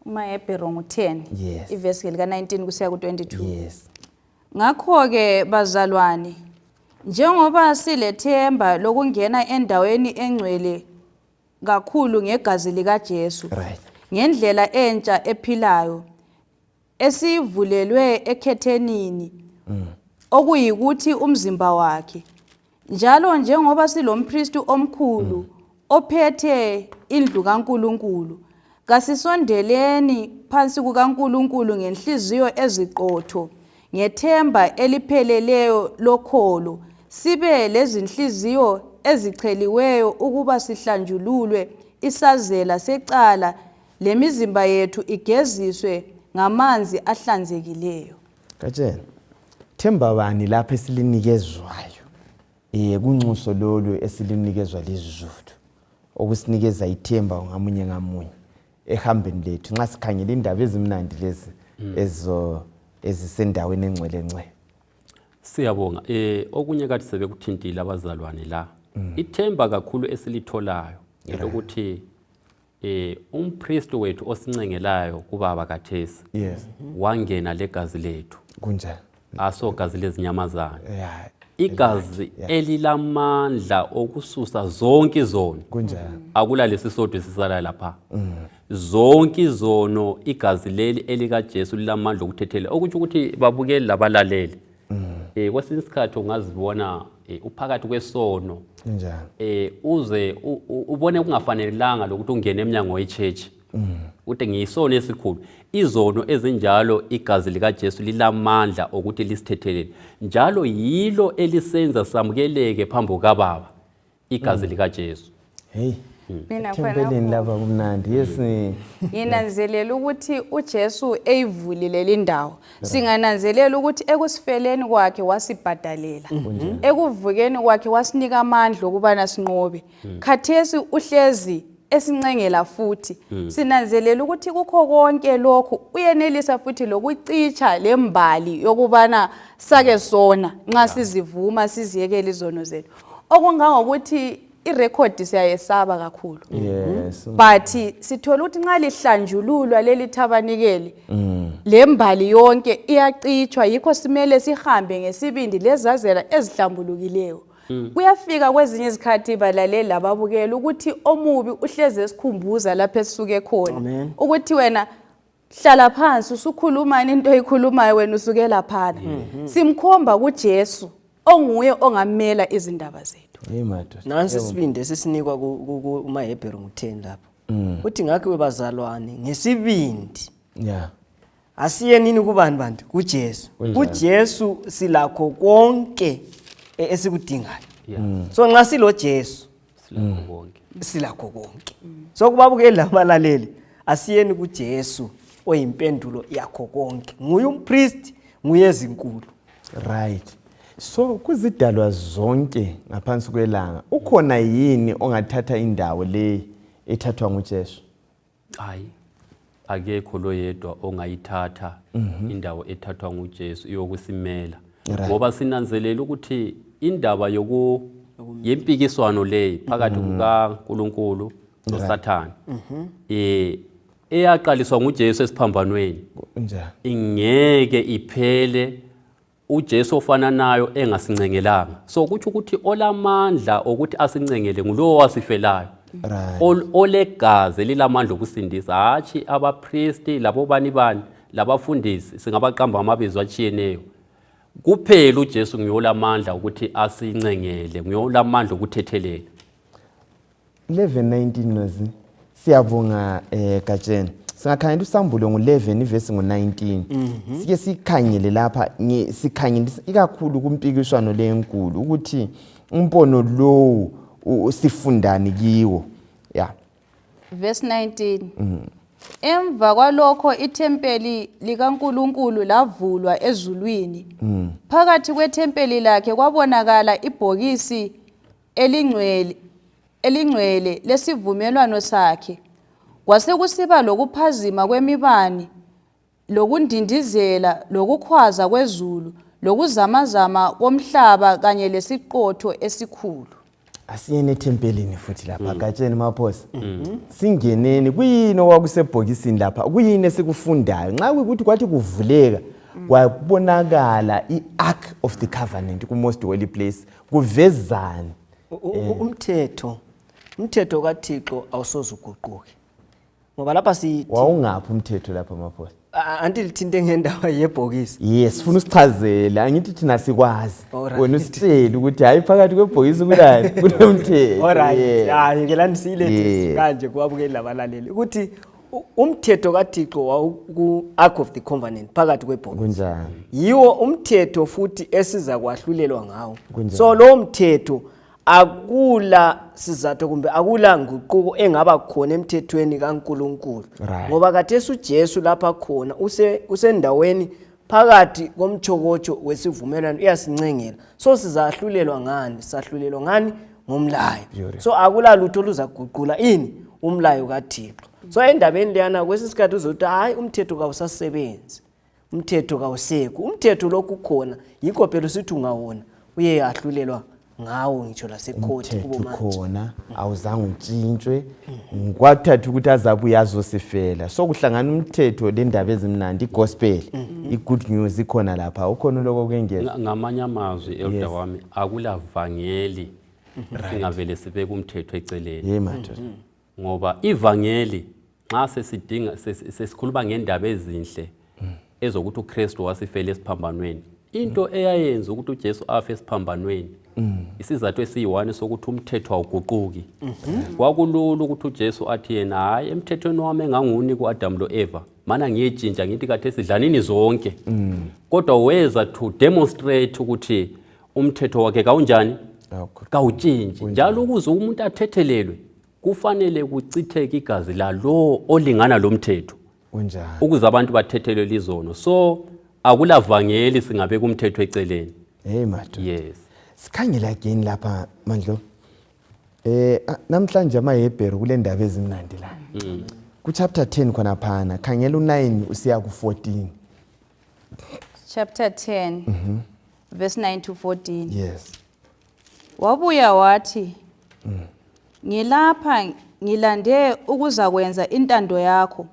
UmaHebrew ngu-10 Yes. ivesi lika-19 kusiya ku-22. Yes. Ngakho-ke bazalwane, njengoba silethemba lokungena endaweni engcwele kakhulu ngegazi likaJesu, Right. ngendlela entsha ephilayo esivulelwe ekhethenini okuyikuthi umzimba wakhe, njalo njengoba silompristi omkhulu ophethe indlu kaNkulunkulu, kasisondeleni phansi kukaNkulunkulu ngenhliziyo eziqotho, ngethemba elipheleleyo lokholo, sibe lezinhliziyo ezicheliweyo ukuba sihlanjululwe isazela secala lemizimba yethu igeziswe ngamanzi ahlanzekileyo. Katshela. Themba bani lapha esilinikezwayo? Kunxuso lolu esilinikezwa lizulu. Okusinikeza ithemba ngamunye ngamunye ehambeni lethu nxa sikhangela indaba ezimnandi lezi ezisendaweni engcwele. Siyabonga. Okunye kade sebekuthintile abazalwane la. Ithemba kakhulu esilitholayo elokuthi umpriest wethu osincengelayo kubaba kaThesi Yes. wangena legazi lethu Kunjani? asogazi lezinyamazana Yeah. igazi elilamandla okususa zonke izono Kunjani? akula lesisodwa esisala lapha zonke izono igazi leli elika Jesu lilamandla okuthethela okuthi ukuthi babukeli labalaleli kwesinye isikhathi ungazibona uphakathi kwesono Kunjani? uze ubone kungafanelanga lokuthi ungene eminyango yechurch uthi ngiyisono esikhulu izono ezinjalo igazi lika Jesu lilamandla ukuthi lisithethelele njalo yilo elisenza samukeleke phambi kaBaba igazi lika Jesu. Hey. Mina Thempelini lapha kumnandi. Yes. Nginanzelela ukuthi uJesu eyivulile le ndawo. Singananzelela ukuthi ekusifeleni kwakhe wasibhadalela. Ekuvukeni kwakhe wasinika amandla okubana sinqobe. Khathesi uhlezi esincengela futhi. Sinanzelela ukuthi kukho konke lokhu uyenelisa futhi lokucicha lembali yokubana sake sona nxa sizivuma siziyekela izono zethu. Okungangokuthi irecord siyayesaba kakhulu. Yes. But sithola ukuthi nxa lihlanjululwa leli thabanikeli lembali yonke iyacithwa yikho simele sihambe ngesibindi lezazela ezihlambulukileyo. Kuyafika kwezinye izikhathi balaleli lababukela ukuthi omubi uhleze esikhumbuza lapho esisuke khona ukuthi wena hlala phansi usukhuluma into oyikhulumayo wena usuke lapha. Simkhomba kuJesu onguye ongamela izindaba zethu. Hey madoda. Nansi isibindi esisinikwa kumaHebheru 10 lapha. Uthi ngakho bazalwane ngesibindi. Yeah. Asiye nini kubani bantu kuJesu. kuJesu silakho konke esikudingayo. So nxa silo Jesu silakho konke. So kubabukeli labalaleli asiyeni kuJesu oyimpendulo yakho konke. Nguye umpriest, nguye ezinkulu. Right. So kuzidalwa zonke ngaphansi kwelanga ukhona yini ongathatha indawo le ethathwa nguJesu? Hayi akekho lo yedwa ongayithatha indawo ethathwa nguJesu iyokusimela ngoba sinanzelela ukuthi indaba yempikiswano le phakathi kukaNkulunkulu noSathane eyaqaliswa nguJesu esiphambanweni ingeke iphele uJesu ofana nayo engasincengelanga. So kuthi ukuthi olamandla ukuthi asincengele ngulowo wasifelayo. Olegazi lilamandla okusindisa hathi abapriesti labo bani labafundisi singabaqamba amabizo achiyeneyo. Kuphela uJesu nguyolamandla ukuthi asincengele nguyolamandla ukuthethelela. 11:19 nozi siyabonga Gatsheni. Singakhangela usambulo ngo11 ivesi ngo19. Sike sikhangele lapha sikhangele ikakhulu kumpikiswano lenkulu ukuthi umpono lo sifundani kiwo. Yeah. Verse 19. Emva kwalokho ithempeli likaNkulunkulu lavulwa ezulwini. Phakathi kwethempeli lakhe kwabonakala ibhokisi elingcwele lesivumelwano sakhe. Kwase kusiba lokuphazima kwemibani, lokundindizela, lokukhwaza kwezulu, lokuzamazama komhlaba kanye lesiqotho esikhulu. Asiyene ethempelini futhi lapha Gatsheni maphosa. Singeneni kuyini okwakusebhokisini lapha? Kuyini esikufundayo? Nxa ukuthi kwathi kuvuleka kwabonakala iArk of the Covenant ku Most Holy Place. Kuvezani? Umthetho kaThixo awusoze uguquke. Ngoba lapha sithi wawungaphi umthetho lapha maphosa? Anti lithinte ngendaba yebhokisi. Yes, sifuna usichazela. Angithi thina sikwazi. Wena usitshela ukuthi hayi phakathi kwebhokisi kulani? Kunomthetho. Alright. Hayi ke lani silethe kanje kwabukeli labalaleli ukuthi umthetho kaThixo wawu Ark of the Covenant phakathi kwebhokisi. Kunjani? Yiwo umthetho futhi esiza kwahlulelwa ngawo. So lo mthetho akula sizathu kumbe akula nguquko engaba khona emthethweni kaNkulunkulu. Ngoba kaThesi uJesu lapha khona usendaweni phakathi komchokocho wesivumelwano iyasincengela. So sizahlulelwa ngani? Sahlulelwa ngani? Ngomlayo. So akula lutho oluzaguqula umlayo kaThixo. So endabeni leyana kwesisikhathi uzothi hayi umthetho kawusasebenzi. Umthetho kawusekho. Umthetho lokhu khona yikho phela sithi ungawona uye yahlulelwa ngawo ngitsho lasekhoti kubo umthetho manje. khona awuzange utshintshwe kwathatha ukuthi azabuye azosifela so kuhlangana umthetho lendaba ezimnandi igospel i-good news ikhona lapha ukhona lokho kwengeza ngamanye amazwi elder wami akulavangeli singavele sibeke umthetho eceleni madoda ngoba ivangeli nxa sesikhuluma ngendaba ezinhle ezokuthi uKristu wasifela esiphambanweni into eyayenza ukuthi uJesu afe esiphambanweni isizathu esiyi-1 sokuthi umthetho awuguquki kwakulula ukuthi uJesu athi yena hayi emthethweni wami enganguni ku-Adam lo-Eva mana ngiyetshintsha ngithi kade sidlanini zonke kodwa weza to demonstrate ukuthi umthetho wakhe kawunjani kawutshintshi njalo ukuze umuntu athethelelwe kufanele kuchitheke igazi lalo olingana lo mthetho kunjani ukuze abantu bathethelwe izono so akulavangeli singabeka umthetho eceleni madoda yes sikhangela again lapha Mandlo namhlanje amaHebheru kule ndaba ezimnandi la ku chapter 10 khona phana khangela u9 usiya ku14 chapter 10 verse 9 to 14. yes Wabuya wathi ngilapha ngilande ukuzakwenza intando yakho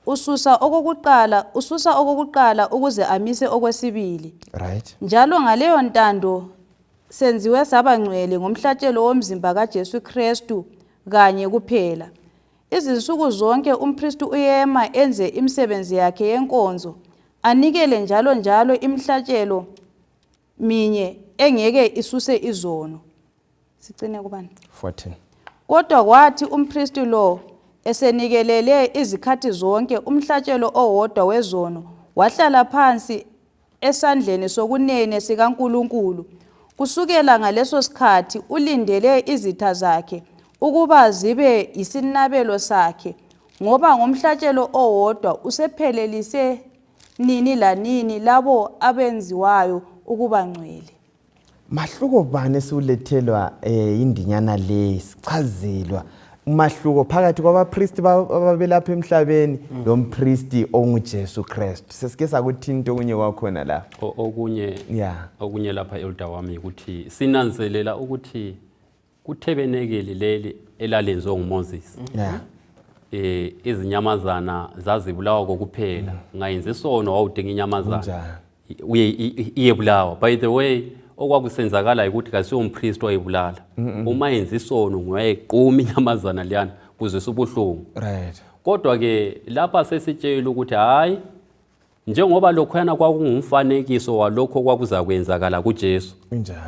ususa okokuqala ukuze amise okwesibili right njalo ngaleyo ntando senziwe sabangcwele ngomhlatshelo womzimba kaJesu Kristu kanye kuphela izinsuku zonke umpristi uyema enze imisebenzi yakhe yenkonzo anikele njalo imhlatshelo minye engeke isuse izono sicine kubani 14 kodwa kwathi umpristi lo esenikelele izikhathi zonke umhlatshelo owodwa wezono wahlala phansi esandleni sokunene sikaNkulunkulu kusukela ngaleso sikhathi ulindele izitha zakhe ukuba zibe isinabelo sakhe ngoba ngomhlatshelo owodwa usephelelise nini lanini labo abenziwayo ukuba ngcwele mahluko bani esiulethelwa indinyana le sichazelwa umahluko phakathi kwabapristi ababelapha emhlabeni lo mpristi onguJesu Kristu sesike sakuthinta okunye kwakhona la okunye lapha elder wami ukuthi sinanzelela ukuthi kuthebenekeli leli elalenziwe nguMoses izinyamazana zazibulawa kokuphela ngayenza isono wawudinga inyamazana iyebulawa by the way okwakusenzakala ukuthi kasiyo umpristi wayebulala uma yenza isono nguyayiquma inyamazana liyana kuze subuhlungu right kodwa ke lapha sesitshela ukuthi hayi njengoba lokhwana kwakungumfanekiso walokho kwakuza kwenzakala kuJesu kunjani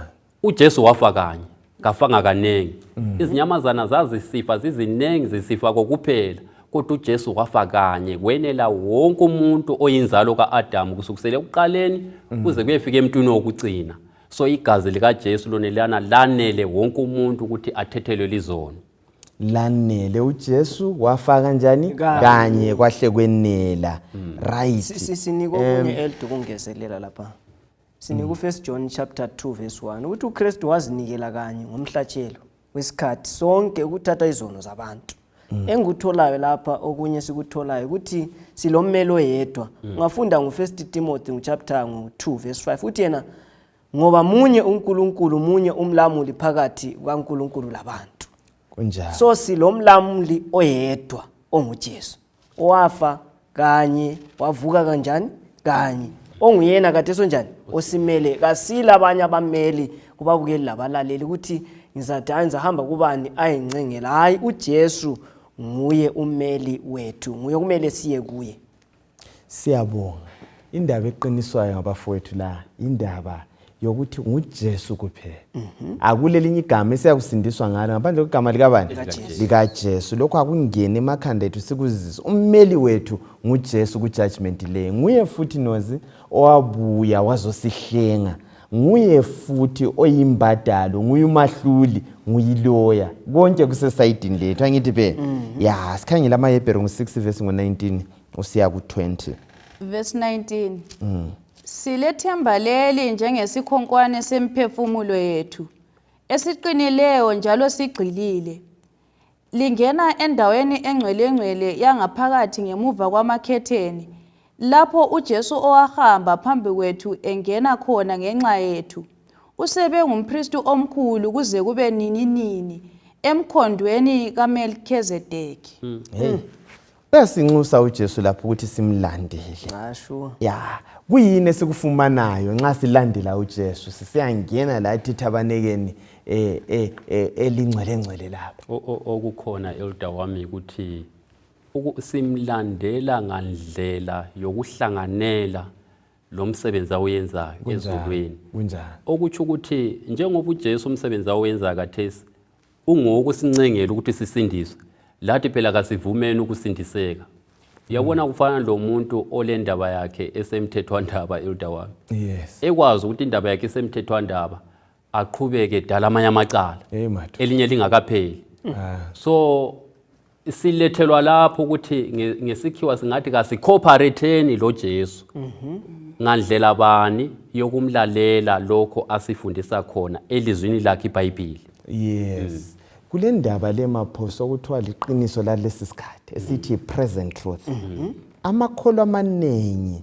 uJesu wafa kanye kafanga kanengi izinyamazana zazisifa zizinengi zisifa kokuphela kodwa uJesu wafa kanye kwenela wonke umuntu oyinzalo kaAdam kusukisela ekuqaleni kuze kuyefika emntwini wokugcina so igazi likaJesu lonelana lanele wonke umuntu ukuthi athethelwe lizono lanele uJesu wafa kanjani kanye kwahle kwenela right siniko kunye eldo kungezelela lapha sinika u1 John chapter 2 verse 1 ukuthi uKristu wazinikela kanye ngomhlatshelo wesikhathi sonke ukuthatha izono zabantu engikutholayo lapha okunye sikutholayo ukuthi silommeli oyedwa ungafunda ngo1 Timothy chapter 2 verse 5 uthi yena ngoba munye uNkulunkulu munye umlamuli phakathi kwaNkulunkulu labantu kunjani so silomlamuli oyedwa onguJesu owafa kanye wavuka kanjani kanye onguyena kade sonjani osimele kasila abanye abameli kubabukeli labalaleli ukuthi ngizadanza hamba kubani ayincengela hayi uJesu nguye ummeli wethu nguye kumele siye kuye siyabonga indaba eqiniswayo ngabafowethu la indaba yokuthi nguJesu kuphela akulelinye igama esiyakusindiswa ngalo ngaphandle kwegama likabani likaJesu lokho akungene emakhanda ethu sikuzizwa ummeli wethu nguJesu ku judgment le nguye futhi nozi owabuya wazosihlenga nguye futhi oyimbadalo nguye umahluli nguyiloya konke kusesayidini lethu angithi be ya sikhangela amaHebheru ngo6 verse ngo19 usiya ku20 verse 19 silethemba leli njengesikhonkwane semphefumulo yethu esiqinileyo njalo sigxilile lingena endaweni engcwelengcwele yangaphakathi ngemuva kwamakhetheni lapho uJesu owahamba phambi kwethu engena khona ngenxa yethu usebe ngumpristi omkhulu kuze kube nini emkhondweni kaMelkizedeki. Hey. Uyasinxusa uJesu lapho ukuthi simlandele. Ngasho. Ya, kuyini esikufumanayo nxa silandela uJesu sisiyangena la ethabanekeni elingcwele lapha. Okukhona elder wami ukuthi simlandela ngandlela yokuhlanganela lo msebenzi awenzayo ezulwini. Kunjani? Okuthi ukuthi njengoba uJesu umsebenzi awenza kathesi ungokusincengela ukuthi sisindiswe. Lathi phela kasivumeni ukusindiseka. Uyabona kufana lo muntu olendaba yakhe esemthethwandaba elder wami. Yes. Ekwazi ukuthi indaba yakhe esemthethwandaba aqhubeke dala amanye amacala. Elinye lingakapheli. So silethelwa lapho ukuthi ngesikhiwa singathi kasikooperateni lo Jesu. Ngandlela bani yokumlalela lokho asifundisa khona elizwini lakhe iBhayibheli. Yes. Kule ndaba lemaphoso okuthiwa liqiniso lalesi sikhathi esithi present truth. Amakholwa amaningi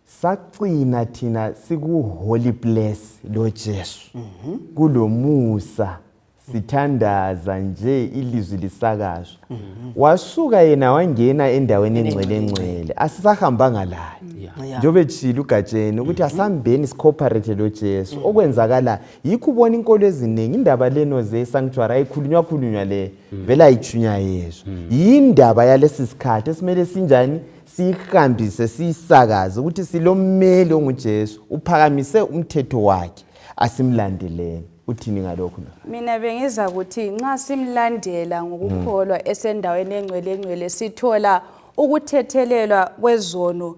sacina thina siku holy place lo Jesu. Kulomusa sithandaza nje ilizwi lisakazwa. Wasuka yena wangena endaweni engcwele asisahambanga laye. Njobe tshila ugatsheni ukuthi asambeni sicooperate lo Jesu. Okwenzakala yikho ubona inkolo eziningi indaba leno ze sanctuary ayikhulunywa le vela ayichunya Yesu. Yindaba yalesi sikhathi esimele sinjani sihambise sisakaze ukuthi silommeli onguJesu uphakamise umthetho wakhe asimlandeleni. Uthini ngalokho? Mina bengiza ukuthi nxa simlandela ngokukholwa esendaweni engcwele sithola ukuthethelelwa kwezono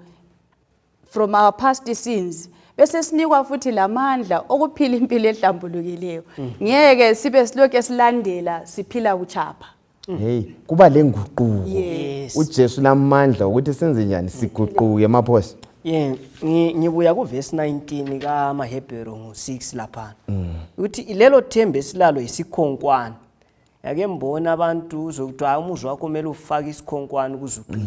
from our past sins. Bese sinikwa futhi lamandla okuphila impilo ehlambulukileyo. Ngeke sibe silokho esilandela siphila buchapha. Hey, kuba lenguquko. Yes. uJesu lamandla ukuthi senze njani siguquke emaphosi. Ngibuya ku verse 19 kaMahebheru 6 lapha. Uthi ilelo thembe silalo isikhonkwane. Yake mbona abantu uzokuthiwa umuzwa wakho kumele ufake isikhonkwane kuzuqina.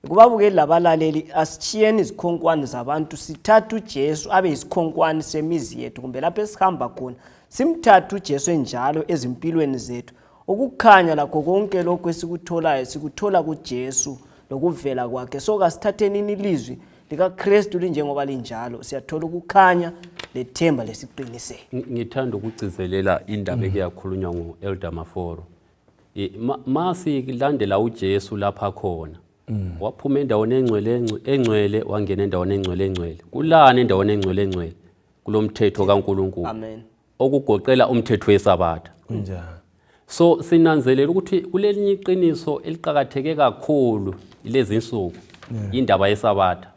Kubabukeli labalaleli asitshiyeni izikhonkwane zabantu sithatha uJesu abe isikhonkwane semizi yethu kumbe lapho esihamba khona. Simthatha uJesu enjalo ezimpilweni zethu. Ukukhanya lakho konke lokho esikutholayo sikuthola kuJesu lokuvela kwakhe. So kasithatheni ilizwi likaKristu linjengoba linjalo siyathola ukukhanya lethemba lesiqiniseko. Ngithanda ukugcizelela indaba eyakhulunywa nguElder Maforo. Masilandela uJesu lapha khona. Waphuma endaweni engcwele wangena endaweni engcwele. Kulana endaweni engcwele kulomthetho kaNkulunkulu. Amen. Okugoqela umthetho weSabatha. Kunjani? So sinanzelela ukuthi kulelinye iqiniso eliqhakatheke kakhulu lezi insuku indaba yeSabatha.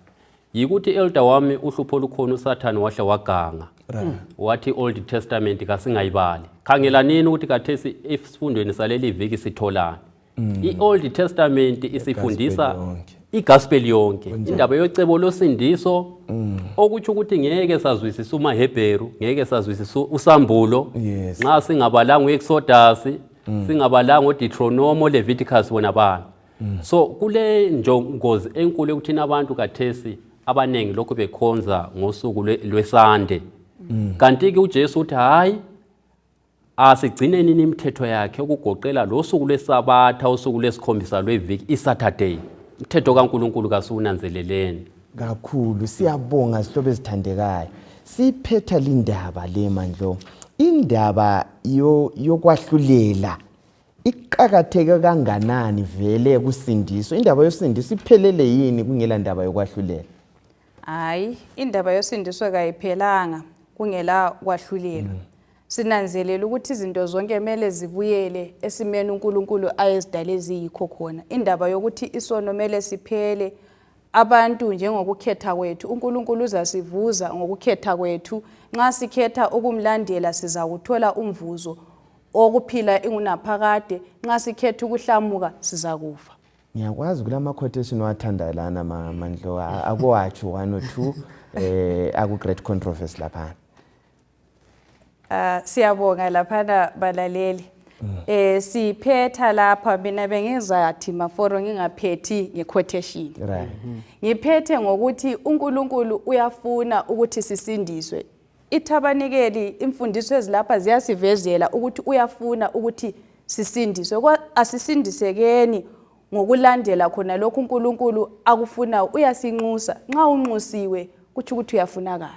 Yikuthi elder wami uhlupho lukhona uSathane wahle waganga. Wathi Old Testament kasingayibali. Khangelanini ukuthi kathesi esifundweni saleli viki sitholana. I-Old Testament isifundisa igospel yonke. Indaba yocebo losindiso okuthi ukuthi ngeke sazwisisa uMahebheru, ngeke sazwisisa uSambulo. Nxa singabalanga uExodus, singabalanga uDeuteronomy, Leviticus bona bani. So kule njongozi enkulu ekuthina abantu kathesi abanengi lokho bekhonza ngosuku lwesande. Kanti ke uJesu uthi hayi asigcineni imithetho yakhe ukugoqela lo suku lweSabatha usuku lwesikhombisa lweviki iSaturday. Umthetho kaNkulunkulu kasuwunanzeleleni. Kakhulu siyabonga sihlobo ezithandekayo. Siphetha lindaba le mandlo. Indaba yokwahlulela iqhakatheke kanganani vele kusindiso. Indaba yosindiso iphelele yini kungela ndaba yokwahlulela? Hayi, indaba yosindiso kayiphelanga kungela kwahlulelwa. Sinanzelela ukuthi izinto zonke kumele zibuyele esimeni uNkulunkulu ayezidala eziyikho khona. Indaba yokuthi isono kumele siphele abantu njengokukhetha kwethu. uNkulunkulu uzasivuza ngokukhetha kwethu. Nxa sikhetha ukumlandela siza kuthola umvuzo okuphila ingunaphakade. Nxa sikhetha ukuhlamuka siza kufa. Ngiyakwazi kulama quotation wathanda lana mandlo akwathi 1 or 2 aku great controversy lapha. Siyabonga laphana balaleli. Siphetha lapha mina bengizathi Maforo ngingaphethi ngequotation. Right. Ngiphethe ngokuthi uNkulunkulu uyafuna ukuthi sisindiswe ithabanikeli imfundiso ezilapha ziyasivezela ukuthi uyafuna ukuthi sisindiswe. Asisindisekeni ngokulandela khona lokhu uNkulunkulu akufuna, uyasinxusa. Nxa unxusiwe kuthi ukuthi uyafunakala.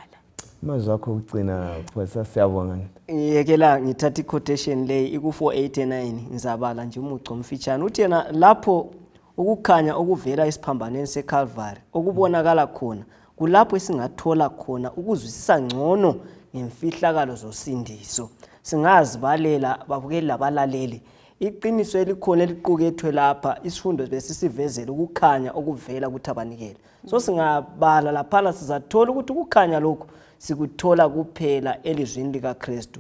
Amazwi akho ugcina Phosa, siyabonga. Ngiyekela ngithatha i-quotation le iku-489 ngizabala nje umuco omfitshane. Uthi yena lapho ukukhanya okuvela esiphambanweni seCalvary okubonakala khona kulapho esingathola khona ukuzwisisa ngcono ngemfihlakalo zosindiso. Singazibalela babukeli labalaleli iqiniso elikhona eliqukethwe lapha, isifundo besisivezela ukukhanya okuvela kuThabanikeli. So singabala laphana sizathola ukuthi ukukhanya lokhu sikuthola kuphela elizwini likaKristu.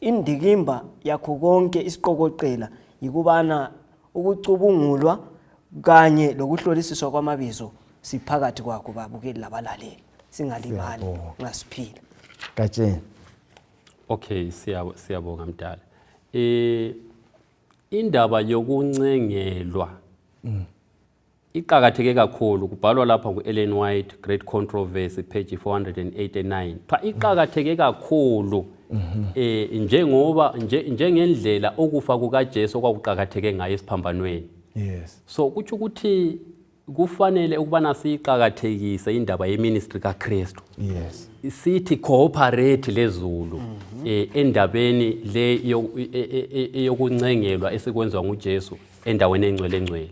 Indikimba yakho konke isiqokoqela yikubana ukucubungulwa kanye lokuhlolisiswa kwamabizo siphakathi kwakho babukeli labalaleli. Singalibali ngasiphila. Gatsheni. Okay, siyabonga mdala. Indaba yokuncengelwa iqhakatheke kakhulu, kubhalwa lapha ku-Ellen White Great Controversy page 489. Iqhakatheke kakhulu njengoba njengendlela ukufa kukaJesu kwakuqhakatheke ngayo esiphambanweni. Yes. So kuthi ukuthi kufanele ukubana siyiqhakathekise indaba yeministry kaKristu. Yes. Sithi cooperate lezulu endabeni le yokuncengelwa esikwenziwa nguJesu endaweni engcwele.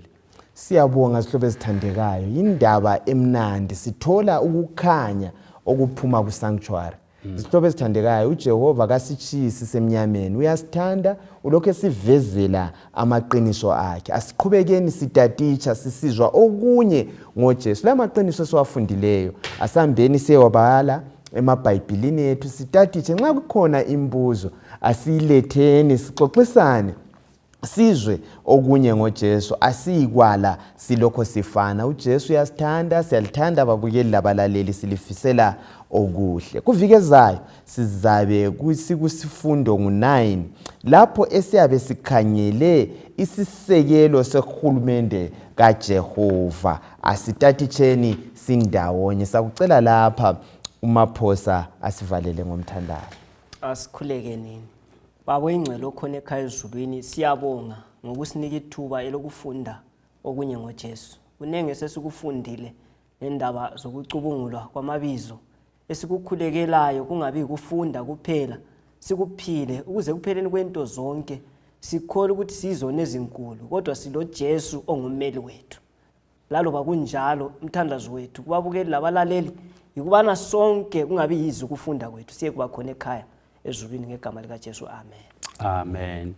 Siyabonga sihlobo ezithandekayo, indaba emnandi, sithola ukukhanya okuphuma ku-sanctuary. Sihlobo ezithandekayo, uJehova kasitshisi semnyameni, uyasithanda, ulokhu esivezela amaqiniso akhe. Asiqhubekeni sitatitsha sisizwa okunye ngoJesu. La maqiniso esiwafundileyo asambeni siyewabala emabhayibhilini ethu, sitatitshe. Nxa kukhona imbuzo asiyiletheni sixoxisane, sizwe okunye ngoJesu, asiyikwala silokho sifana. uJesu uyasithanda, siyalithanda babukeli labalaleli, silifisela okuhle. Kuvikezayo sizabe kusifundo ngu9 lapho esiyabe sikhanyele isisekelo sehulumende kaJehova. Asitatitsheni sindawonye. Sakucela lapha uMaphosa asivalele ngomthandazo. Asikhuleke nini. Baba ingcelo khona ekhaya ezulwini, siyabonga ngokusinika ithuba elokufunda okunye ngoJesu. Kunenge sesikufundile nendaba zokucubungulwa kwamabizo esikukhulekelayo, kungabi ukufunda kuphela, sikuphile ukuze kupheleni kwento zonke sikholwa ukuthi sizona ezinkulu kodwa silo Jesu ongumeli wethu. Laloba kunjalo umthandazo wethu kubabukeli labalaleli yikubana sonke kungabi yizi ukufunda kwethu siye kuba khona ekhaya ezulwini ngegama likaJesu. Amen. Amen.